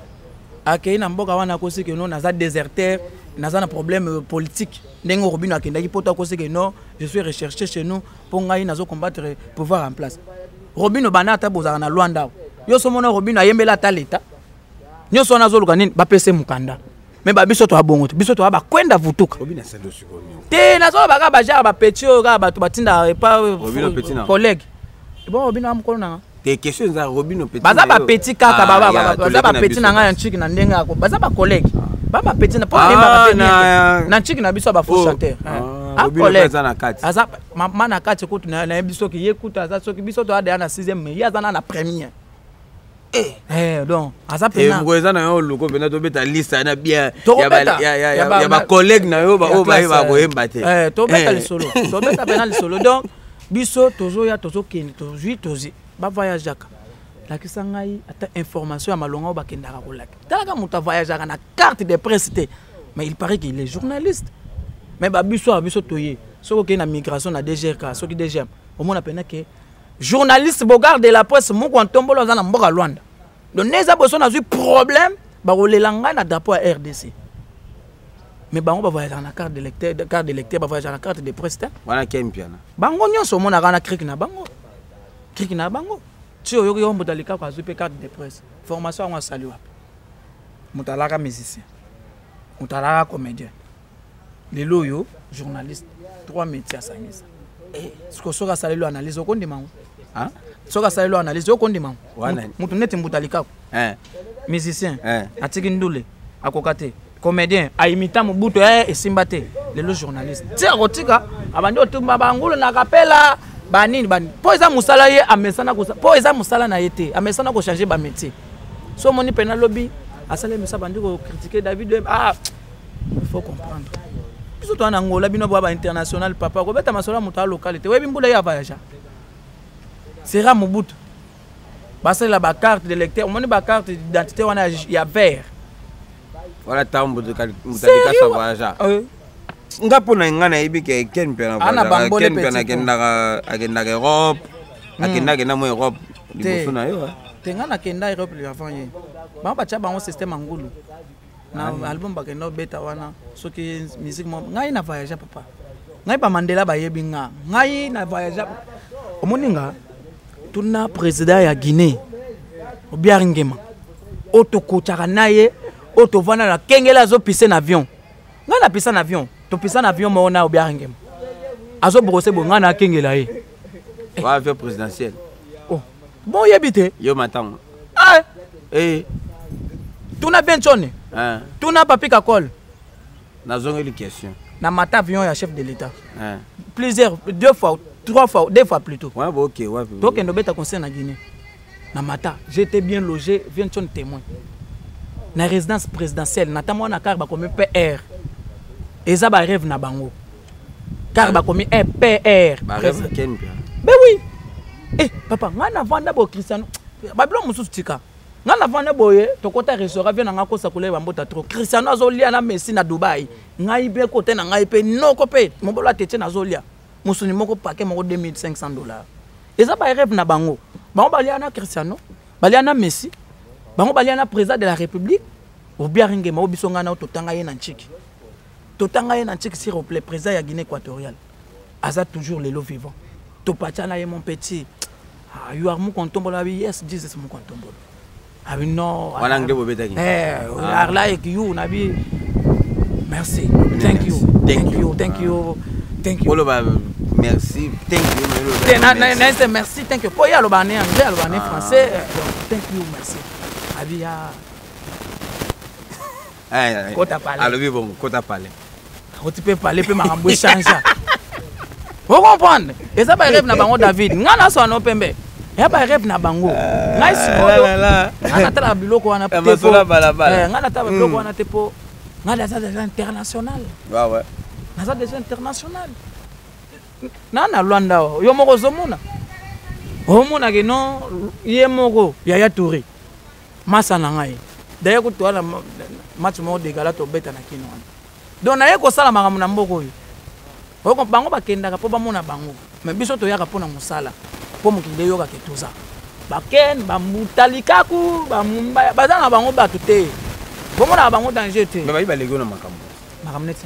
Akei na mboka wana, akosi ke non, naza déserteur, naza na problème politique, ndenge Robino akendaki poto, akosi ke non, je suis recherché chez nous mpo ngai nazo combattre pouvoir en place. Robino banda ata bozalaka na Lwanda awa, yo so mona Robino ayembela ata leta nyonso wana, azoluka nini? Bapesa ye mokanda. Me babiso toya bongo te, biso toya bakwenda vutuka. Robino asali sikoyo nini? Te, nazoloba kaka bajare bapeti oyo kaka bato batindaka epa Robino petit na- collègue. Bon, Robino ya mokolo nanga. Te, question eza Robino petit Baza na yo. bapeti kaka. Ah, ya, Baza toleki na bapeti biso na ngai ya basi. ntiki na ndenge yako baza bacollègue, ba bapeti na mpo Ah, nayembaka mpe na- bien te. Na ntiki na biso ya bafaux Oh. chanteur. Ah, Ah, Robino collègue. mpe aza na kati. Aza mama na kati kutu, nayebi soki ye kutu aza, soki biso toza deya na sixième, mais ye aza na première. Eh, donc aza pena. Moko eza na yo oluko mpena tobeta liste na bien. Tokobeta. Ya bacollègue na yo oyo bayeba koyemba te. Eh, tobeta lisolo, tobeta pena lisolo. Donc biso tozoya, tozokende, tozwi, tozwi bavoyageaka. Lakisa ngai ata information ya malonga oyo bakendaka kolaka. Talaka, moto avoyageaka na carte de presse te, mais il paraît qu'il est journaliste. Mais babiso awa, biso toye, soki okei na migration na DGRK, soki DGM, omona pena ke journaliste bogard de la presse moko ntombolo aza na mboka Lwanda. Donc nde eza boso nazwi problème, bakolela ngai na drapeau ya RDC. Mais bango bavoyageaka na carte de lecteur, carte de lecteur, bavoyageaka na carte de presse te. Wana Ken Mpiana. Bango nyonso omonaka na crique na bango, crique na bango ti oyoki yo moto alikako azwi mpe carte de presse. Formation yango asali wapi? Moto alaka musicien, moto alaka comédien, lelo oyo journaliste, trois métiers asangisa. Siko soki asaleli analyse, okondima yango? Hein? Soki asaleli analyse, okondima yango? Wana- Motu neti mbuta likako, Eh. musicien, Eh. atiki ndule akoka te, comédien aimita mobutu, esimba te, lelo journaliste ti akotika abandi otumba bangulu na kapela. Banini banini, mpo eza mosala ye amesana, mpo eza mosala na ye te, amesana kochange bamétier. So omoni mpena lobi asala émission, abandi kocritiquer David. Ah, il faut comprendre, biso toza na Angola, bino boya bainternational. Papa, kobeta masolo ya moto alokale te. Oyebi mbula ye avoyagea sera Mobutu, basalela bacarte de lecteur, omoni bacarte d'identité wana ya vert. Wana ntango Mutadikasa voyagea, nga mpo na nga nayebi ke Ken mpe na Ken mpe akendaka Europe, akenda akenda mo Europe liboso na yo. Te, nga nakenda Europe avant ye. Bango batya bango système ya ngulu na album, bakenda obeta wana soki musique mo. Ngai na voyage, papa, ngai bamandela bayebi nga. Ngai na voyage, omoni nga, tuna président ya Guinée Obiang Nguema oyo tokotaka na ye, oyo tovanda na kengele, azopise na avion. Ngai napisa na avion, topisa na avion moko na Obiang Nguema, azobrose boye, ngai nakengela ye. Wa avion présidentiel? Oh, bon, oyebi te? Yo matango. Ah! Eh. Tuna Benchone, ah. Tuna Papi Kakol. Nazongeli question. Na mata avion ya chef de l'État, ah. Plusieurs, deux fois, trois fois, deux fois plutôt. Ouais, bon, ok, ouais. Tokende obeta concert na Guinée, na mata, j'étais bien logé, Vienton témoin, na résidence présidentielle. Na ntango wana car bakomi PR, eza barêve na bango, car bakomi PR. Barêve Ken bien. Ben oui. Eh papa, ngai navanda boye, Cristiano babilo mosusu tika, ngai navanda boye, tokɔta restaurant, vie na ngai kosa kolia bambota trop. Cristiano azolia na Messi na Dubai, ngai mpe kote na ngai mpe noko mpe mobolo atetie, nazolia mosuni moko, paquet moko 2500 dollars. Eza barêve na bango. Bango balia na Cristiano, balia na Messi, bango balia na président de la République Obiang Nguema oyo biso ngai na totanga ye na ntiki, totanga ye na ntiki. S'il vous plaît, président ya Guinée équatoriale aza toujours lelo vivant, topatia na ye: "Mon petit, ah, you are Mukontombolo." Abi: "Yes, Jesus Mukontombolo." Abi: "No." Wana nde bobetaki? Eh, ah. Like you nabi: "Merci, thank you, thank you, thank you, thank you." Oloba merci, thank you. Merci, merci, thank you, po ye aloba ne anglais, aloba ne français. Donc thank you, merci. Abi ya kota pale. Alobi bongo kota pale. Akoti mpe pale mpe makambo echange. Ocomprendre, eza barêve na bango. David, ngai naswana no pembe ya barêve na bango. Ngai sikoyo ngai natalaka biloko wana te, ngai natalaka biloko wana te, mpo ngai naza déjà international, naza déjà international na Lwanda awa. Yo moko ozomona, omonake non, ye moko Yaya Touré, masa na ngai. Daye kutu wana match moko degala tobeta na kino wana. Donc naye kosala makambo na mboka oyo. Bango bakendaka mpo bamona bango, mais biso toyaka mpo na mosala, mpo mokili eyokaka toza baken bambuta likaku bamumbaya, baza na bango bato te, bomonaka bango danger te. Mais bayi baleki na makambo. Makambo neti?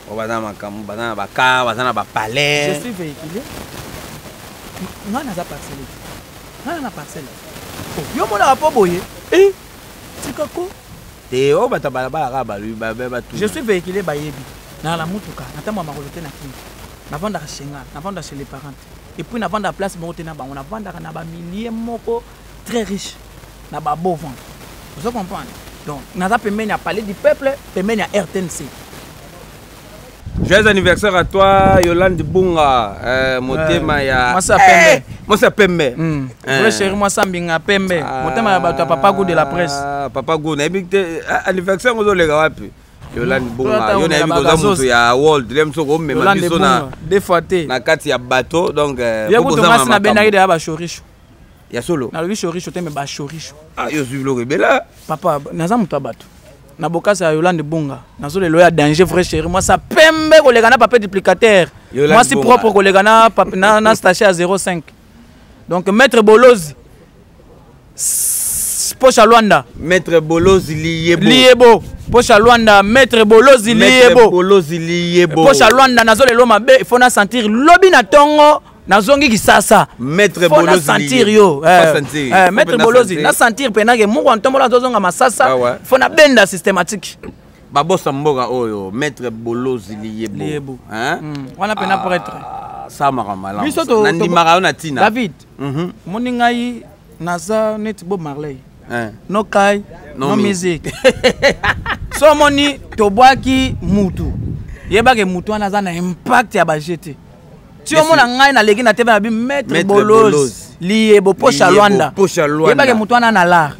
Oyo baza na makambo, baza na bacar, baza na bapalais. Je suis véhiculé, ngai naza parcelle te, ngai na parcelle. Yo monaka mpo boye e tika ko. Te, oyo bato ya balabala kaka balobi batu. Je suis véhiculé, bayebi na la mutuka, natambola makolo te. Na kini navandaka chez nga, navandaka chez les parents te, et puis navandaka place moko te na bango, navandaka na bamilie moko très riche na babeau vent, ozo comprendre. Donc naza pembeni ya Palais du Peuple, pembeni ya RTNC. Joyeux anniversaire à toi, Yolande Bunga, motema ya Mwasi ya pembe. Eh, mwasi ya pembe. Vrai chéri, mwasi ya mbinga pembe, motema ya bato ya Papa Gout de la presse. Ah, Papa Gout, nayebi te anniversaire ngo ozoleka wapi? Yolande Bunga, yo nayebi Omela koza bagazozi. moto ya world, le mosu okomema Yolande biso na Bunga, deux fois te. Na kati ya bateau, donc ye po kutu kozanga mwasi nabendaki makambo. deya bashorisho. Ya solo? Nalobi shorisho te, me bashorisho. Ah, yo ozwi biloko ebele. Papa, naza moto ya bato na bokasi ya Yolande Bunga. Nazolelo ya danger, vrai chéri, mwasi ya pembe koleka na papier duplicateur. Yolande Mwasi Bunga. propre koleka na sachet ya 05. Donc maître Bolozi, poche ya Lwanda. Maître Bolozi Liyebo. Liyebo, poche ya Lwanda, maître Bolozi. Maître Liyebo. Bolozi Liyebo. Poche ya Lwanda, nazolelo mabe, il faut na sentir lobi na ntongo nazongi Kisasa. Maître Faut na Bolozi sentir Liyebo. yo. Faut sentir. Eh, Faut maître mpe na Bolozi sentir. na sentir mpenake moko ya ntombola azozonga Masasa. Ah ouais. Faut na benda systématique. Babosa mboka oyo, maître Bolozi Liyebo. Liyebo. Hein? Wana mpena prêtre. Samaka malamu. Biso nandimaka yo na ntina. David, Mhm. omoni ngai naza neti Bob Marley. Hein. No kai No no music. music. So omoni tobwaki mutu, yebake mutu wana aza na impact ya baje te. Ti omona ngai naleki na tv na bi maître Bolozi liyebo poche ya Luanda. Yebake moto wana na lar.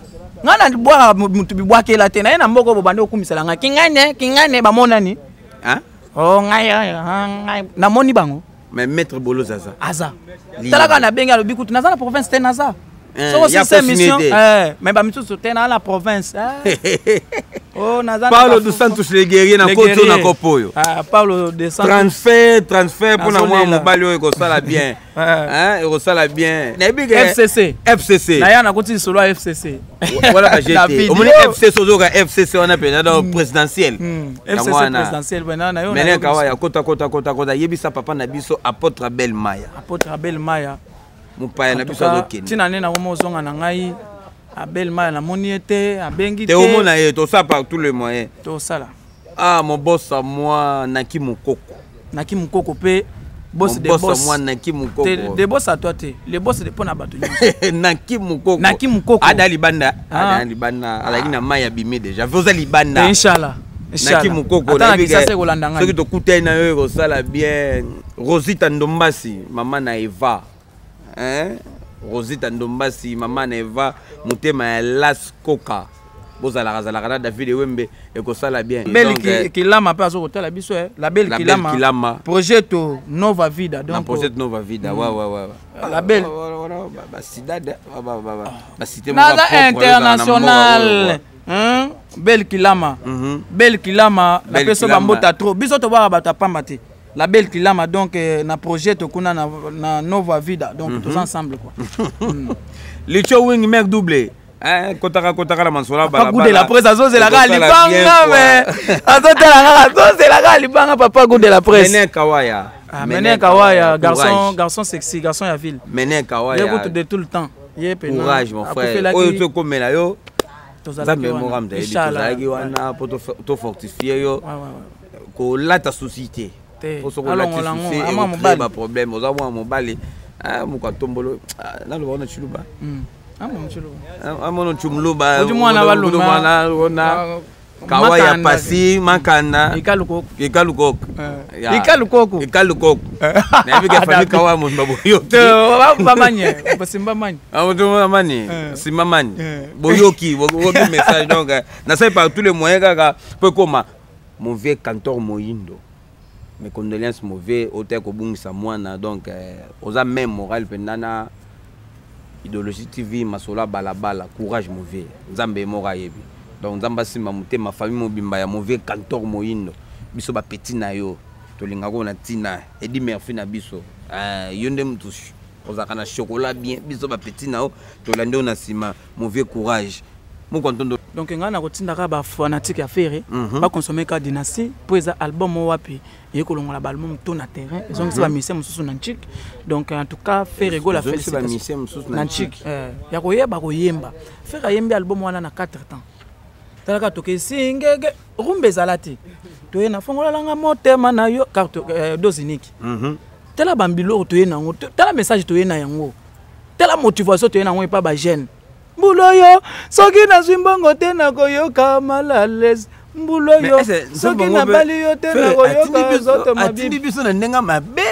Ngai nabwaka motu bibwakela te, naye na mboka oyo bobandi okumisela ngai kingane kingane bamonani. Oh ngai ngai namoni bango. Mais maître Bolozi aza. Aza. Talaka na bengi alobi kutu naza na province te naza. Soko osisa émission mais bamisusu te na la province. Oh naza Paulo dos Santos le guerrier na koto na kopo oyo. Ah Paulo dos Santos. Transfert transfert pona mwa mobali oyo ekosala bien. Hein, ekosala bien. Nayebi ke FCC. FCC. Na ya na koti lisolo ya FCC. Wala ba GT. Omoni FCC ozoka FCC wana pena donc présidentiel. FCC présidentiel bena na yo. Mene kawa ya kota kota kota kota yebisa papa na biso apôtre Abel Maya. Apôtre Abel Maya. Mopaya na biso azokende. Tina nde nakoma ozonga na ngai Abel Maya namoni ye te abengi te. Omona ye tosala par tous les moyens. Tosala. Ah mon boss à moi Naki Mukoko. Naki Mukoko pe boss de boss. Moi Naki Mukoko. De boss à toi te. Le boss de pona bato. Naki Mukoko. Naki Mukoko. Ada libanda. Ada libanda. Alaki na maya bimé déjà. Voza libanda. Inshallah. Naki Mukoko. Ata na kisasa kolanda ngai. Soki tokutani na yo ekosala bien. Rosita Ndombasi, mama na Eva. Hein? Rosita Ndombasi, mama na Eva, motema ya Las Koka. Bozalaka zalaka na David Wembe ekosala bien. Belle Kilama pe azo kotala biso eh. La belle Kilama. Kilama. Progetto Nova Vida donc. Na Progetto Nova Vida. Ouais ouais ouais. La belle. Ba cidade ba ba ba ba cité Naza international. Hein? Belle Kilama. Belle Kilama la peso ba mbota trop. Biso to ba ba pamba te. La belle Kilama donc na projet kuna na Nova Vida donc tous ensemble quoi. Licho Wing mec doublé. Hein, kotaka kotaka la mansola bala. Papa de la presse azozela kaka libanga mais azotela kaka azozela kaka libanga papa goût de la presse. Mene Kawaya. Ah Mene Kawaya garçon garçon sexy garçon ya ville. Mene Kawaya. Écoute de tout le temps. Ye pena. Courage mon frère. Oyo to komela yo. Nzambe moko amta yebi tozalaki wana po to fortifier yo. Kolata société. Po soko olati société ekocrée ba problème oza mwana mobali. Ah moko atombolo naloba wana chiluba. Amono chumluba mwana Kawaya pasi makanda ikalukoko ikalukoko ikalukoko nayebi ke famille Kawaya mobimba boyoki bamanye simba mani mani simba mani boyoki boyoki message donc nasali par tous les moyens kaka po ekoma mon vieux cantor Moyindo. Mes condoléances mauvais ote kobungisa mwana donc oza même moral mpenza na Idéologie TV masola balabala courage mauvais nzambe moko ayebi donc nzambe asimba motema famille mobimba ya mauvais cantor Moyindo biso ba petit na yo tolingaka na tina Eddie Murphy na biso yo nde mutu ozalaka na chocolat bien biso ba petit na yo tolandi na nsima mauvais courage moko ntondo. Donc ngai nakotindaka ba fanatique ya Ferre ba consommer ka dynastie po eza album wapi ye kolongola ba album to na terrain ezongisi ba musicien mosusu na nchik donc en tout cas Ferre Gola félicitations na nchik ya koyeba koyemba Ferre ayembi album wana na 4 temps talaka tokesi ngege rumba ezala te toye na fongola langa motema na yo carte dose unique tala bambiloko toye nango tala message toye na yango tala motivation toye nango epa ba jeune mbulo yo soki nazwi mbongo te nakoyoka mal à l'aise mbulo yo soki nabali yo te nakoyoka nzoto mabe atindi biso na ndenge mabe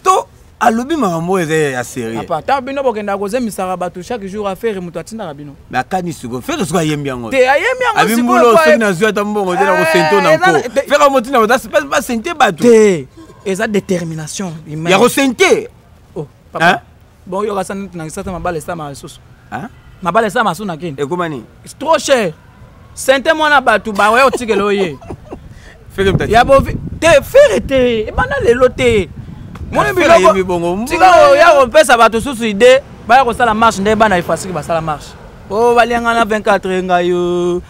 to alobi makambo eza ya sérieux papa ta bino bokendaka kozemisaka bato chaque jour affaire moto atindaka bino mais akani sikoyo Ferre sikoyo ayembi yango te ayembi yango abi mbulo soki nazwi ata mbongo te nakosente na nko Ferre amotinda bato basente bato te eza détermination ya kosente oh papa bon yoka sa na sata mabala esama lisusu mabala esama lisusu na kini ekoma nini c'est trop cher sente mwana bato baoya otikela oye ya bovi te Ferre te ebanda lelo te moni biloko tika oya kopesa bato susu idée baya kosala marche nde bana efasiki basala marche o balianga na 24 ngai oyo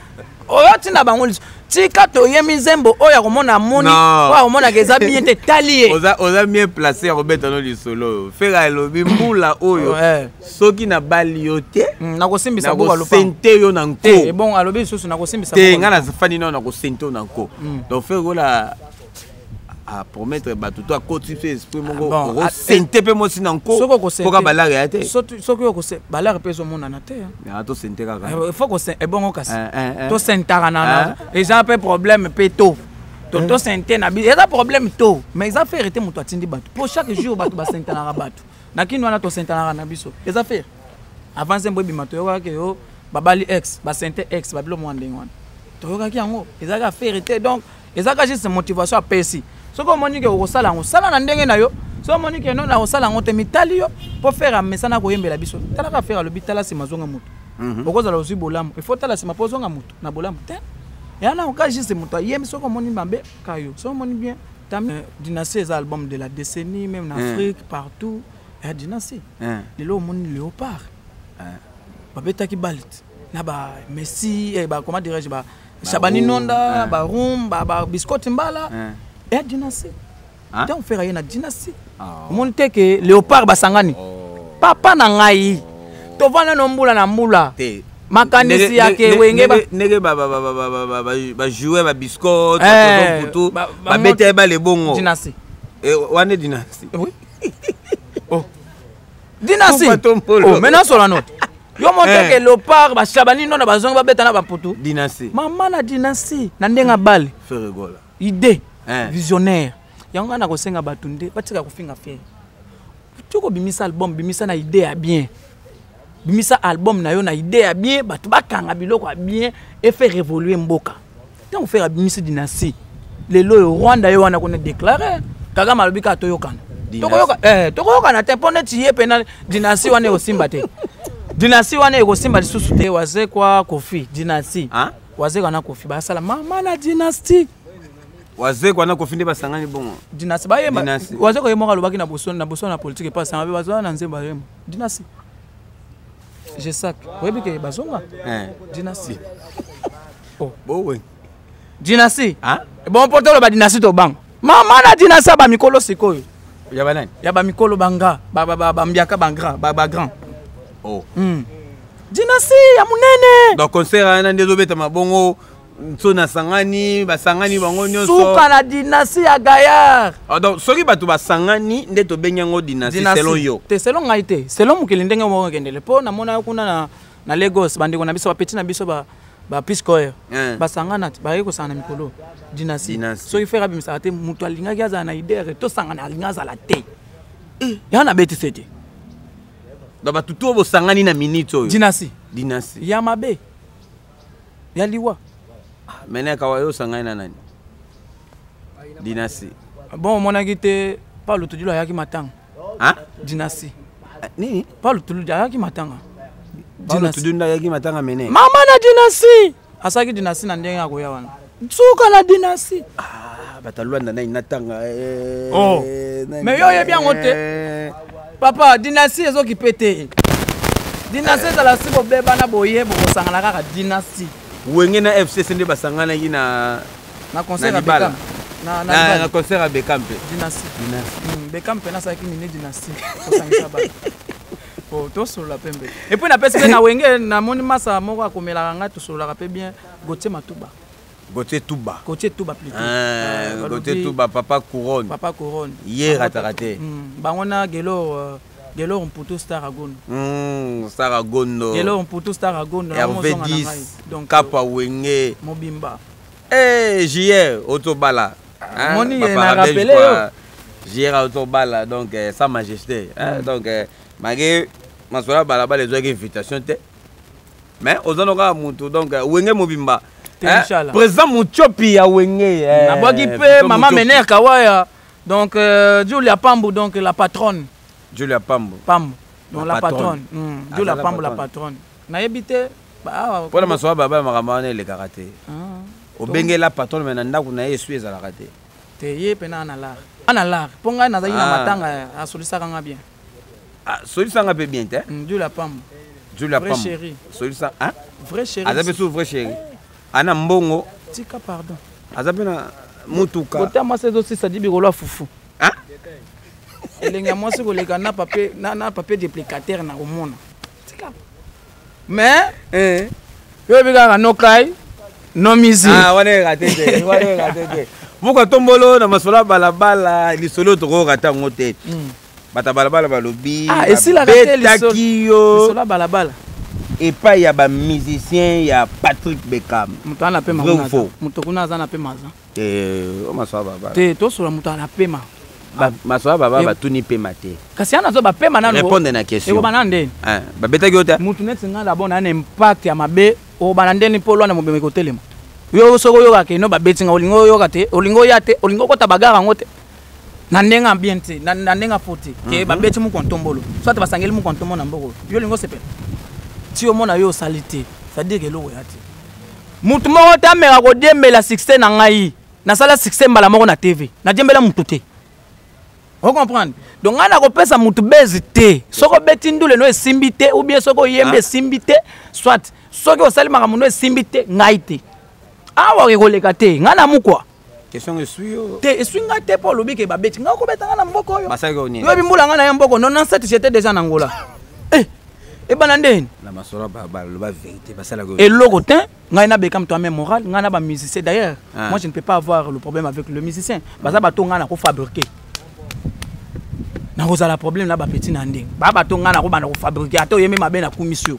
ntina bango liso tika toyemi nzembo oyo akomona amoni oyo akomonaka eza bien te tali ye oza bien placé ya kobeta no lisolo Ferre alobi mbula oyo soki nabali yo te nakosimbisa nakosente yo na nko bon alobi lisusu nakosimbisa te ngai nafandi nao nakosente yo na nko donc Ferre ola a promettre bato to akoti mpe esprit moko okosente mpe mwasi na nko mpoka balare ya te soki balare mpe ezomonana te tosente kaka faut ebongo kasi tosentaka na eza mpe problème mpe to Toto sente na biso eza problème to, mais eza Ferre te moto atindi bato, mpo chaque jour bato basentanaka bato na kini wana, tosentanaka na biso, eza Ferre. Avant nzembo ebima, toyokaki yo babali ex basente ex babilo mwa ndenge wana, toyokaki yango, ezalaki Ferre te. Donc ezalaka juste motivation apesi. Soki omoni ke okosala yango, sala na ndenge na yo. Soki omoni ke no, na kosala yango te, mitali yo. Mpo Ferre amesana koyembela biso. Talaka, Ferre alobi: "Tala nsima, zonga moto." Okozala ozwi bolamu, il faut tala nsima mpo ozonga moto na bolamu te. Ya na oka juste moto ayembi. Soki omoni mabe kayo, soki omoni bien tam. Dynastie eza album de la décennie, même na Afrique, partout ya Dynastie. Lelo omoni Léopard babetaki balit na ba Messi, ba, comment dirais-je, ba Shabani Nonda, ba Roum, ba Biscotte Mbala ya Dynastie. Ntango Ferre aye na Dynastie, omoni te ke Léopard basangani. Papa na ngai, tovanda no mbula na mbula, makanisi ya ke Wenge ndenge bajouer babiscotte putu babeta ye bale bongo. Dynastie. Wana Dynastie? Oui, oh. Dynastie. Oh, maintenant sola note yo mo te ke Léopard, bashabani nona, bazongi babeta na baputu. Dynastie. Mama na Dynastie na ndenge abale. Ferre Gola. Idée visionnaire yango ngai na kosenga bato nde batika kofinga Ferre. Toko bimisa album, bimisa na idée ya bien, bimisa album na yo na idée ya bien, bato bakanga biloko ya bien e faire évoluer mboka. Ntango Ferre abimisi Dynastie, lelo oyo Rwanda ye wana kuna déclaré, Kagame alobi kaka toyokana, tokoyokana te mpo neti ye mpena Dynastie wana ekosimba te, Dynastie wana ekosimba lisusu te. Wazekwa, Kofi, Dynastie. Wazekwa na Kofi basala mama na Dynastie. Wazekwa na Kofi nde basangani bongo. Dynastie bayemba. Wazekwa ye moko alobaki na boso na boso na politique epasanga mpe bazala na nzembo, bayemba Dynastie. Jesak oyebi ke bazonga Dynastie. Bowe. Dynastie bon, mpo toloba Dynastie, tobanga mama na Dynastie ya bamikolo sikoyo. Ya banani? Ya bamikolo, banga bambiaka, bagrand, bagrand. Oh. Dynastie ya monene. Donc concert wana nde ezobetama bongo, nso nasangani, basangani bango nyonso. Suka na Dynastie ya gaillard. Ah, donc soki bato basangani nde tobengi yango Dynastie, selon yo? Te, selon ngai te, selon mokili ndenge moko ekendele. Mpo namona yo kuna na Lagos, bandeko na biso, bapeti na biso, ba bapiscoer basangana te, baye kosangana mikolo Dynastie. Soki Ferre abimisaka te, moto alingaki azala na idere tosangana, alingi azala te, yango nabetise te. Donc bato to bosangani na minute oyo. Dynastie. Dynastie. Ya mabe ya liwa. Mene kawa, yo osangani na nani Dynastie? Bon, omonaki te Paulo Tudilo ayaki matanga. Dynastie. Nini? Paulo Tudilo ayaki matanga. Paulo Tudilo ayaki matanga mene? Mama na Dynastie asalaki Dynastie na ndenge akoya wana, suka na Dynastie. Bato alwanda nani natanga? Oh. Mais yo oyebi yango te, papa. Dynastie ezokipe te. Dynastie ezala si bobebana boye, bokosangana kaka Dynastie. Wenge na FCC nde basanganaki na Na concert ya Bekam. Na concert ya Bekam mpe. Dynastie Bekam mpe nasalaki nini? Dynastie kosangisa bato po tosolola pembe. Et puis napesi mpe na Wenge, namoni masa moko akomelaka ngai, tosololaka mpe bien, Gautier Matuba. Gautier Touba. Gautier Touba plutôt. Gautier Touba, papa couronne. Papa couronne. Ye rataka te. Bango na Gelor, Gelor Mputu, star agondo. Star agondo. Gelor Mputu, star agondo. Hervé 10 donc Kapa Wenge. Mobimba. Eh, JR otobala. Moni na rappelé yo. JR otobala, donc sa majesté, hein? Donc malgré masolo ya balabala ezwaki invitation te, mais oza no kaka mutu, donc Wenge mobimba, président Mutiopi ya Wenge. Nabwaki mpe mama Mener Kawaya, donc Julia Pambu, donc la patronne. Julia Pambu. Pambu, donc la patronne, Julia Pambu, la patronne. Nayebi te. Mpona masolo ya balabala, makambo wana elekaka te. Obengela patronne, mais na ndako na ye esu ezalaka te. Te, ye mpena ana lar, ana lar, mpo ngai nazalaki na matanga, asolisaka nga bien. Solisanga mpe bien te. Julia Pambu. Julia Vrai chéri. Solisa. Vrai chéri. Aza mpe su vrai chéri, ana mbongo. Tika, pardon. Aza mpe na mutuka. Kota mwasi ezosisa di bikolo ya fufu. Elenge ya mwasi koleka na papier, na papier duplicateur na komona. Tika, mais yo oyebi kaka no kai no musique. Wana erate te, wana erate te. Muka tombolo na masolo ya balabala, lisolo tokoyoka ntango te. Bato ya balabala balobi esilaka te. Babetaki yo. Lisolo ya balabala. Epai ya bamusicien ya Patrick Beckham. Moto ana pema. Vrai ou faux? Moto kuna aza na pema, aza. Eh, o maswa baba. Te, tosola, moto ana pema. Maswa baba, batuni pema te. Kasi ana azo bapema nanu. Répondre na question. Ekoba na ndeni? Ah, babetaki yo te? Motu neti ngai d'abord na na impact ya mabe. Okobana ndeni mpo olwana mobema ekotelema yo? Soki oyokaka eno babeti nga, olingi oyoka te, olingi oya te, olingi okota bagare yango te na ndenge ya bien te, na ndenge ya faux te ke babeti moko ntombolo, soit basangeli moko ntombo na mboko yo, olingi osepela ti omona yo osali te. C'est-à-dire ke eloko ya te, mutu moko te ameka kodiembela succès na ngai. Nasala succès mbala moko na TV, nadiembela mutu te, ocomprendre? Donc ngai nakopesa mutu base te. Soki obeti ndule no esimbi te, ou bien soki oyembi esimbi te, soit soki osali makambo no esimbi te, ngai te awa ekoleka te. Ngai na mukwa. Question esui yo? Te, esui ngai te, mpo olobi ke babeti ngai. Okobeta ngai na mboka oyo? Basalaki yo nini? Oyebi mbula ngai na ya mboko 97, j'étais déjà na Angola. Eh, ebana ndeni? Na masolo baloba vérité, basalaki yo? Eloko te. Ngai nabeka moto ame moral, ngai na bamusicien d'ailleurs. Ah. Moi, je ne peux pas avoir le problème avec le musicien. Baza bato ngai nakofabriquer, nakozala problème na bapeti na ndenge baa bato ngai nakobanda kofabriquer. Ata oyembi mabe, nakumisi yo.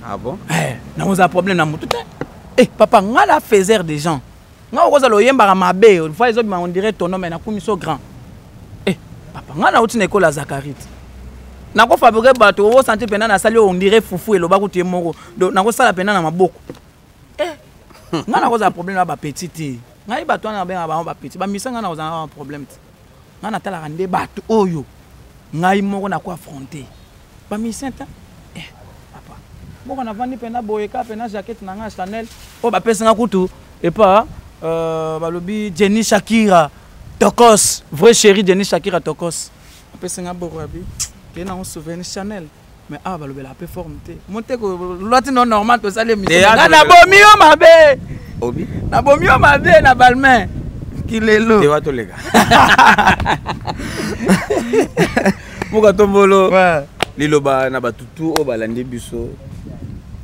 Ah bon? Eh, nakozala problème na motu te. Eh papa, ngai na faiseur des gens. Ngai okozala oyembaka mabe, fois ezobima on dirait tono, mais nakumisi yo grand. Eh papa, ngai nauti na ekole ya Zakari te. Nakofabriquer bato, osanti mpena nasali oyo on dirait fufu, eloba kutu ye moko. Donc nakosala mpena na maboko. Eh, ngai nakozala problème na bapeti te. Ngai bato wana nabengaka bango bapeti, bamisa. Ngai nakozala na problème te. Ngai natalaka nde bato oyo ngai moko nako affronter, bamusicien te. Eh papa, moko navandi mpena boye kaka mpena jaquette na ngai Chanel oyo bapesi nga kutu epa balobi Jenny Shakira Tokos, vrai chéri Jenny Shakira Tokos apesi nga boko abi ke nango souvenir Chanel. Mais awa balobelaka mpe forme te, moteko lwati no normal. Tosali émission, nga nabomi yo mabe. Obi. Nabomi yo mabe na Balmain kilelo. Te, watoleka moka tombolo. Liloba na batutu oyo balandi biso.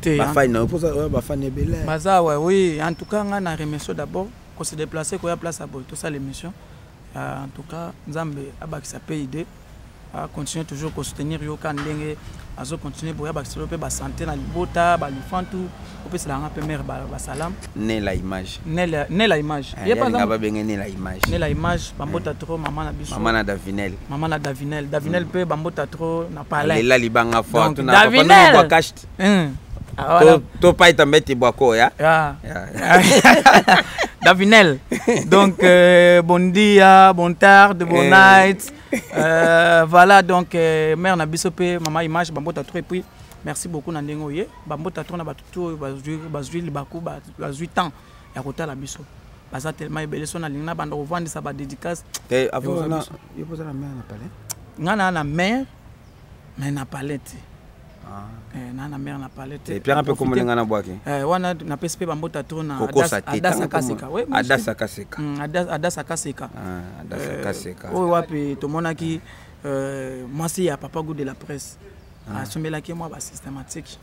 Te. Bafani na yo, mposa oyo bafani ebele. Baza wa, oui. En tout cas nga na remercie d'abord kose déplacer, koya place ya boye tosala émission. En tout cas Nzambe abakisa pid, acontinue toujours kosoutenir yo ka ndenge azocontinue boya, bakiselo mpe basanté na libota balifantu, opeselanga mpe mare basalam. Nela Image. Nela Image. Ye mpe babenge Nela Image. Nela Image, bambota trop mama na biso. Mama na Davinel. Mama na Davinel. Davinel mpe bambota trop na palais. Lela libanga fort. Davinel. Ah, voilà. To paita mbeti bwako ya. Yeah. Yeah. Davinel. Donc bon dia, bon tarde, bon night. Voilà donc mère na biso pe mama Image, bambota trop, et puis merci beaucoup na ndenge oye. Bambota trop na batutu oyo bazui bazui libaku, bazui temps ya kotala biso. Baza tellement ebele, so nalingi na banda kovandisa ba dédicace. Te, avant na yo poza na mère na palais. Nga na mère mais na palais te. Eh, na mère na palais te. Pianga mpe kombo ndenge na bwaki. Eh, wana napesi mpe bambota trop na Kokosa te. Adasa Kaseka. Adasa Kaseka. Adasa Kaseka. Adasa Kaseka. Oyo wapi tomonaki mwasi ya papa Gout de la Presse asombelaki mwa basystématique,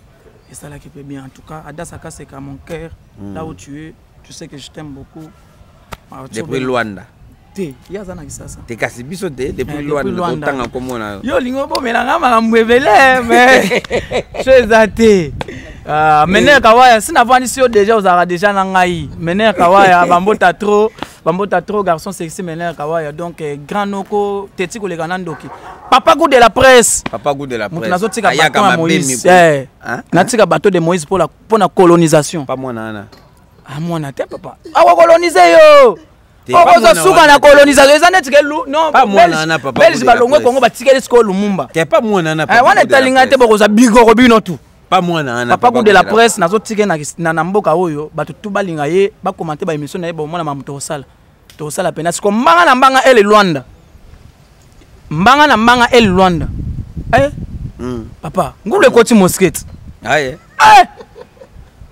esalaki mpe bien. En tout cas Adasa Kaseka, mon cœur, là où tu es, tu sais que je t'aime beaucoup. Depuis Luanda. Te, ye aza na Kisasa. Te, kasi biso te, depuis Luanda totanga komona. Yo olingi obomelanga makambo ebele, mais so eza te. Mener Kawaya, si navandisi yo déjà, ozalaka déjà na ngai. Mener Kawaya, bambota trop, bambota trop, garçon sexy Mener Kawaya. Donc grand noko teti koleka na ndoki, papa Gout de la Presse. Papa Gout de la Presse. Moto nazotika bato ya Moïse, natika bateau de Moïse mpo na colonisation. Pa mwana wana. Amwana te, papa akokolonize yo, okozwa suka na colonisation. Eza neti ke non, Belge balongwe Kongo, batikeli sikoyo Lumumba. Wana etalinga te, bokozwa bigoro bino tu. Papa Gout de la Presse, nazotike na mboka oyo bato tu balinga ye, bakomante baémission na ye, bomona mamu tokosala, tokosala pena siko mbanga na mbanga ele Lwanda, mbanga na mbanga ele Lwanda. Eh papa, ngulu ekoti mosquete. Aye. Eh!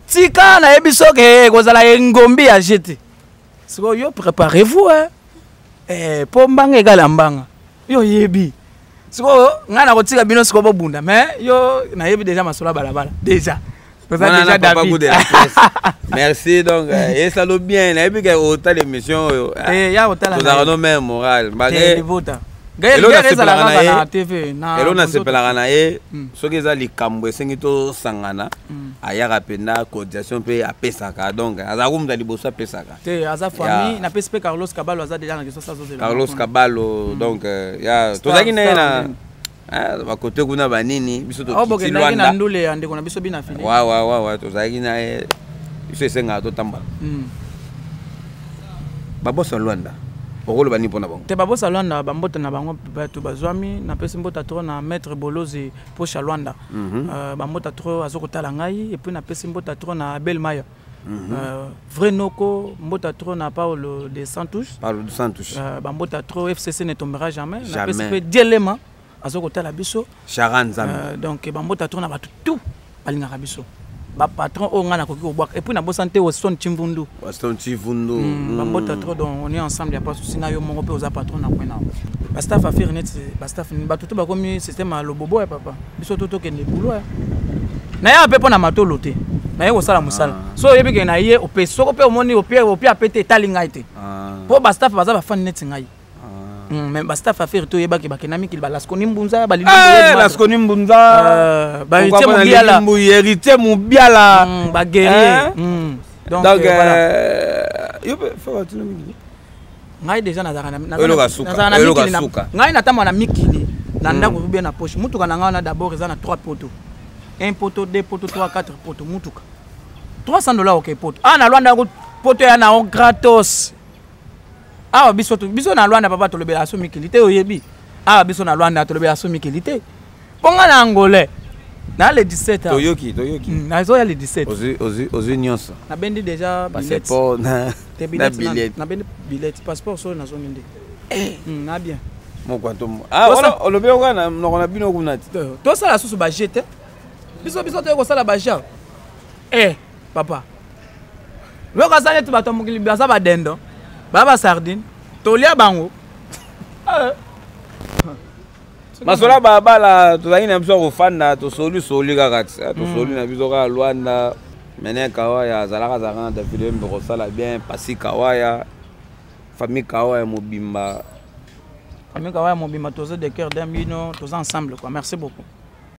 Tika nayebi soki ekozala engombi ya jete. Sikoyo yo, préparez-vous, eh? Eh, mpo mbanga egala mbanga, yo oyebi sikoyo ngai nakotika bino sikoyo bobunda, mais yo nayebi déjà masolo ya balabala déjà. Toza déjà David. Merci. Donc esalo bien, nayebi ke otala émission oyo. Eh, ya otala. Tozalaka no même moral. Malgré libota. Guerre ezalaka kaka na TV na elo nasepelaka na ye soki eza likambo esengi tosangana ayaka mpenza cotisation mpe apesaka. Donc azalaka moto ya liboso apesaka. Te, aza famille. Napesi mpe Carlos Kabalo, aza déjà na Kinshasa, azozela. Carlos Kabalo, donc ya tozalaki na ye na bakote kuna banini biso. Awa tokiti bokendaki na Lwanda. Ndule ya ndeko na biso bina fili. Wa tozalaki na ye. Biso esengaka totambala. Babosa Lwanda, okoloba nini mpona bango? Te, babosa Lwanda, bambote na bango bato bazwami. Napesi mbota trop na maître Bolozi Posha Lwanda. Bambota trop, aza kotala ngai. Et puis napesi mbota trop na Abel Maya, vrai noko. Mbota trop na Paulo de Santos. Paulo de Santos. Bambota trop, FCC ne tombera jamais. Jamais. Napesi mpe Dielema, aza kotala biso. Chara Nzambe. Donc bambota trop na bato tout balingaka biso, bapatron oyo ngai nakoki kobwaka. Et puis nabosani te Weston Chimvundu. Waston Chivundu. Bambota trop, donc on est ensemble, ya pas souci. Na yo moko mpe oza patron na kwena bastaff affaire neti bastaff bato to bakomi système ya lobobo ya papa. Biso to tokende bulo ya naya mpe mpo na matolo te, naye kosala mosala. So oyebi ke na ye opesi, soko mpe omoni opie ape te, etali ngai te, mpo bastaff baza bafani neti ngai. Mais bastaff affaire to oyebaki bakenda mikili, balaskoni mbunza. Laskoni Mbunza. Bahéritier Mobiala. Héritier Mobiala. Baguerrier. Donc, donc voilà. Yo mpe fa batuna mikili. Ngai déjà nazalaka Oyoka suka, nazalaka na oyoka mikili suka. Ngai natambola na mikili na ndako bien na poche. Mutuka na ngai wana d'abord eza na 3 poto, 1 poto, 2 poto, 3, 4 poto. Mutuka $300, oke poto. Awa na Lwanda yango poto ya nango gratos. Awa biso biso na Lwanda, papa, tolobela so mikili te. Oyebi, awa biso na Lwanda tolobela so mikili te, mpo ngai na Angolais na le 17 awa. Toyoki, toyoki. Nazoya le 17. Ozwi nyonso. Nabendi déjà billet. Passeport na te na billet. Billet. Nabendi billet, passeport soyo nazongi nde. Na bien. Mokwanto ah wana olobi yango kaka na monoko na bino kuna ti. Tosala susu baje te. Biso toye kosala baje e papa. Loko aza neti bato ya mokili baza badendo, baya basardine, tolia bango. Masolo ya balabala, tozalaki na biso ya kofanda, tosoli kaka ti tosoli na biso kaka Lwanda. Mene Kawaya azalaka na David Wembe kosala bien pasi. Kawaya, famille Kawaya mobimba. Famille Kawaya mobimba, toza de cœur d'un bino, toza ensemble quoi. Merci beaucoup.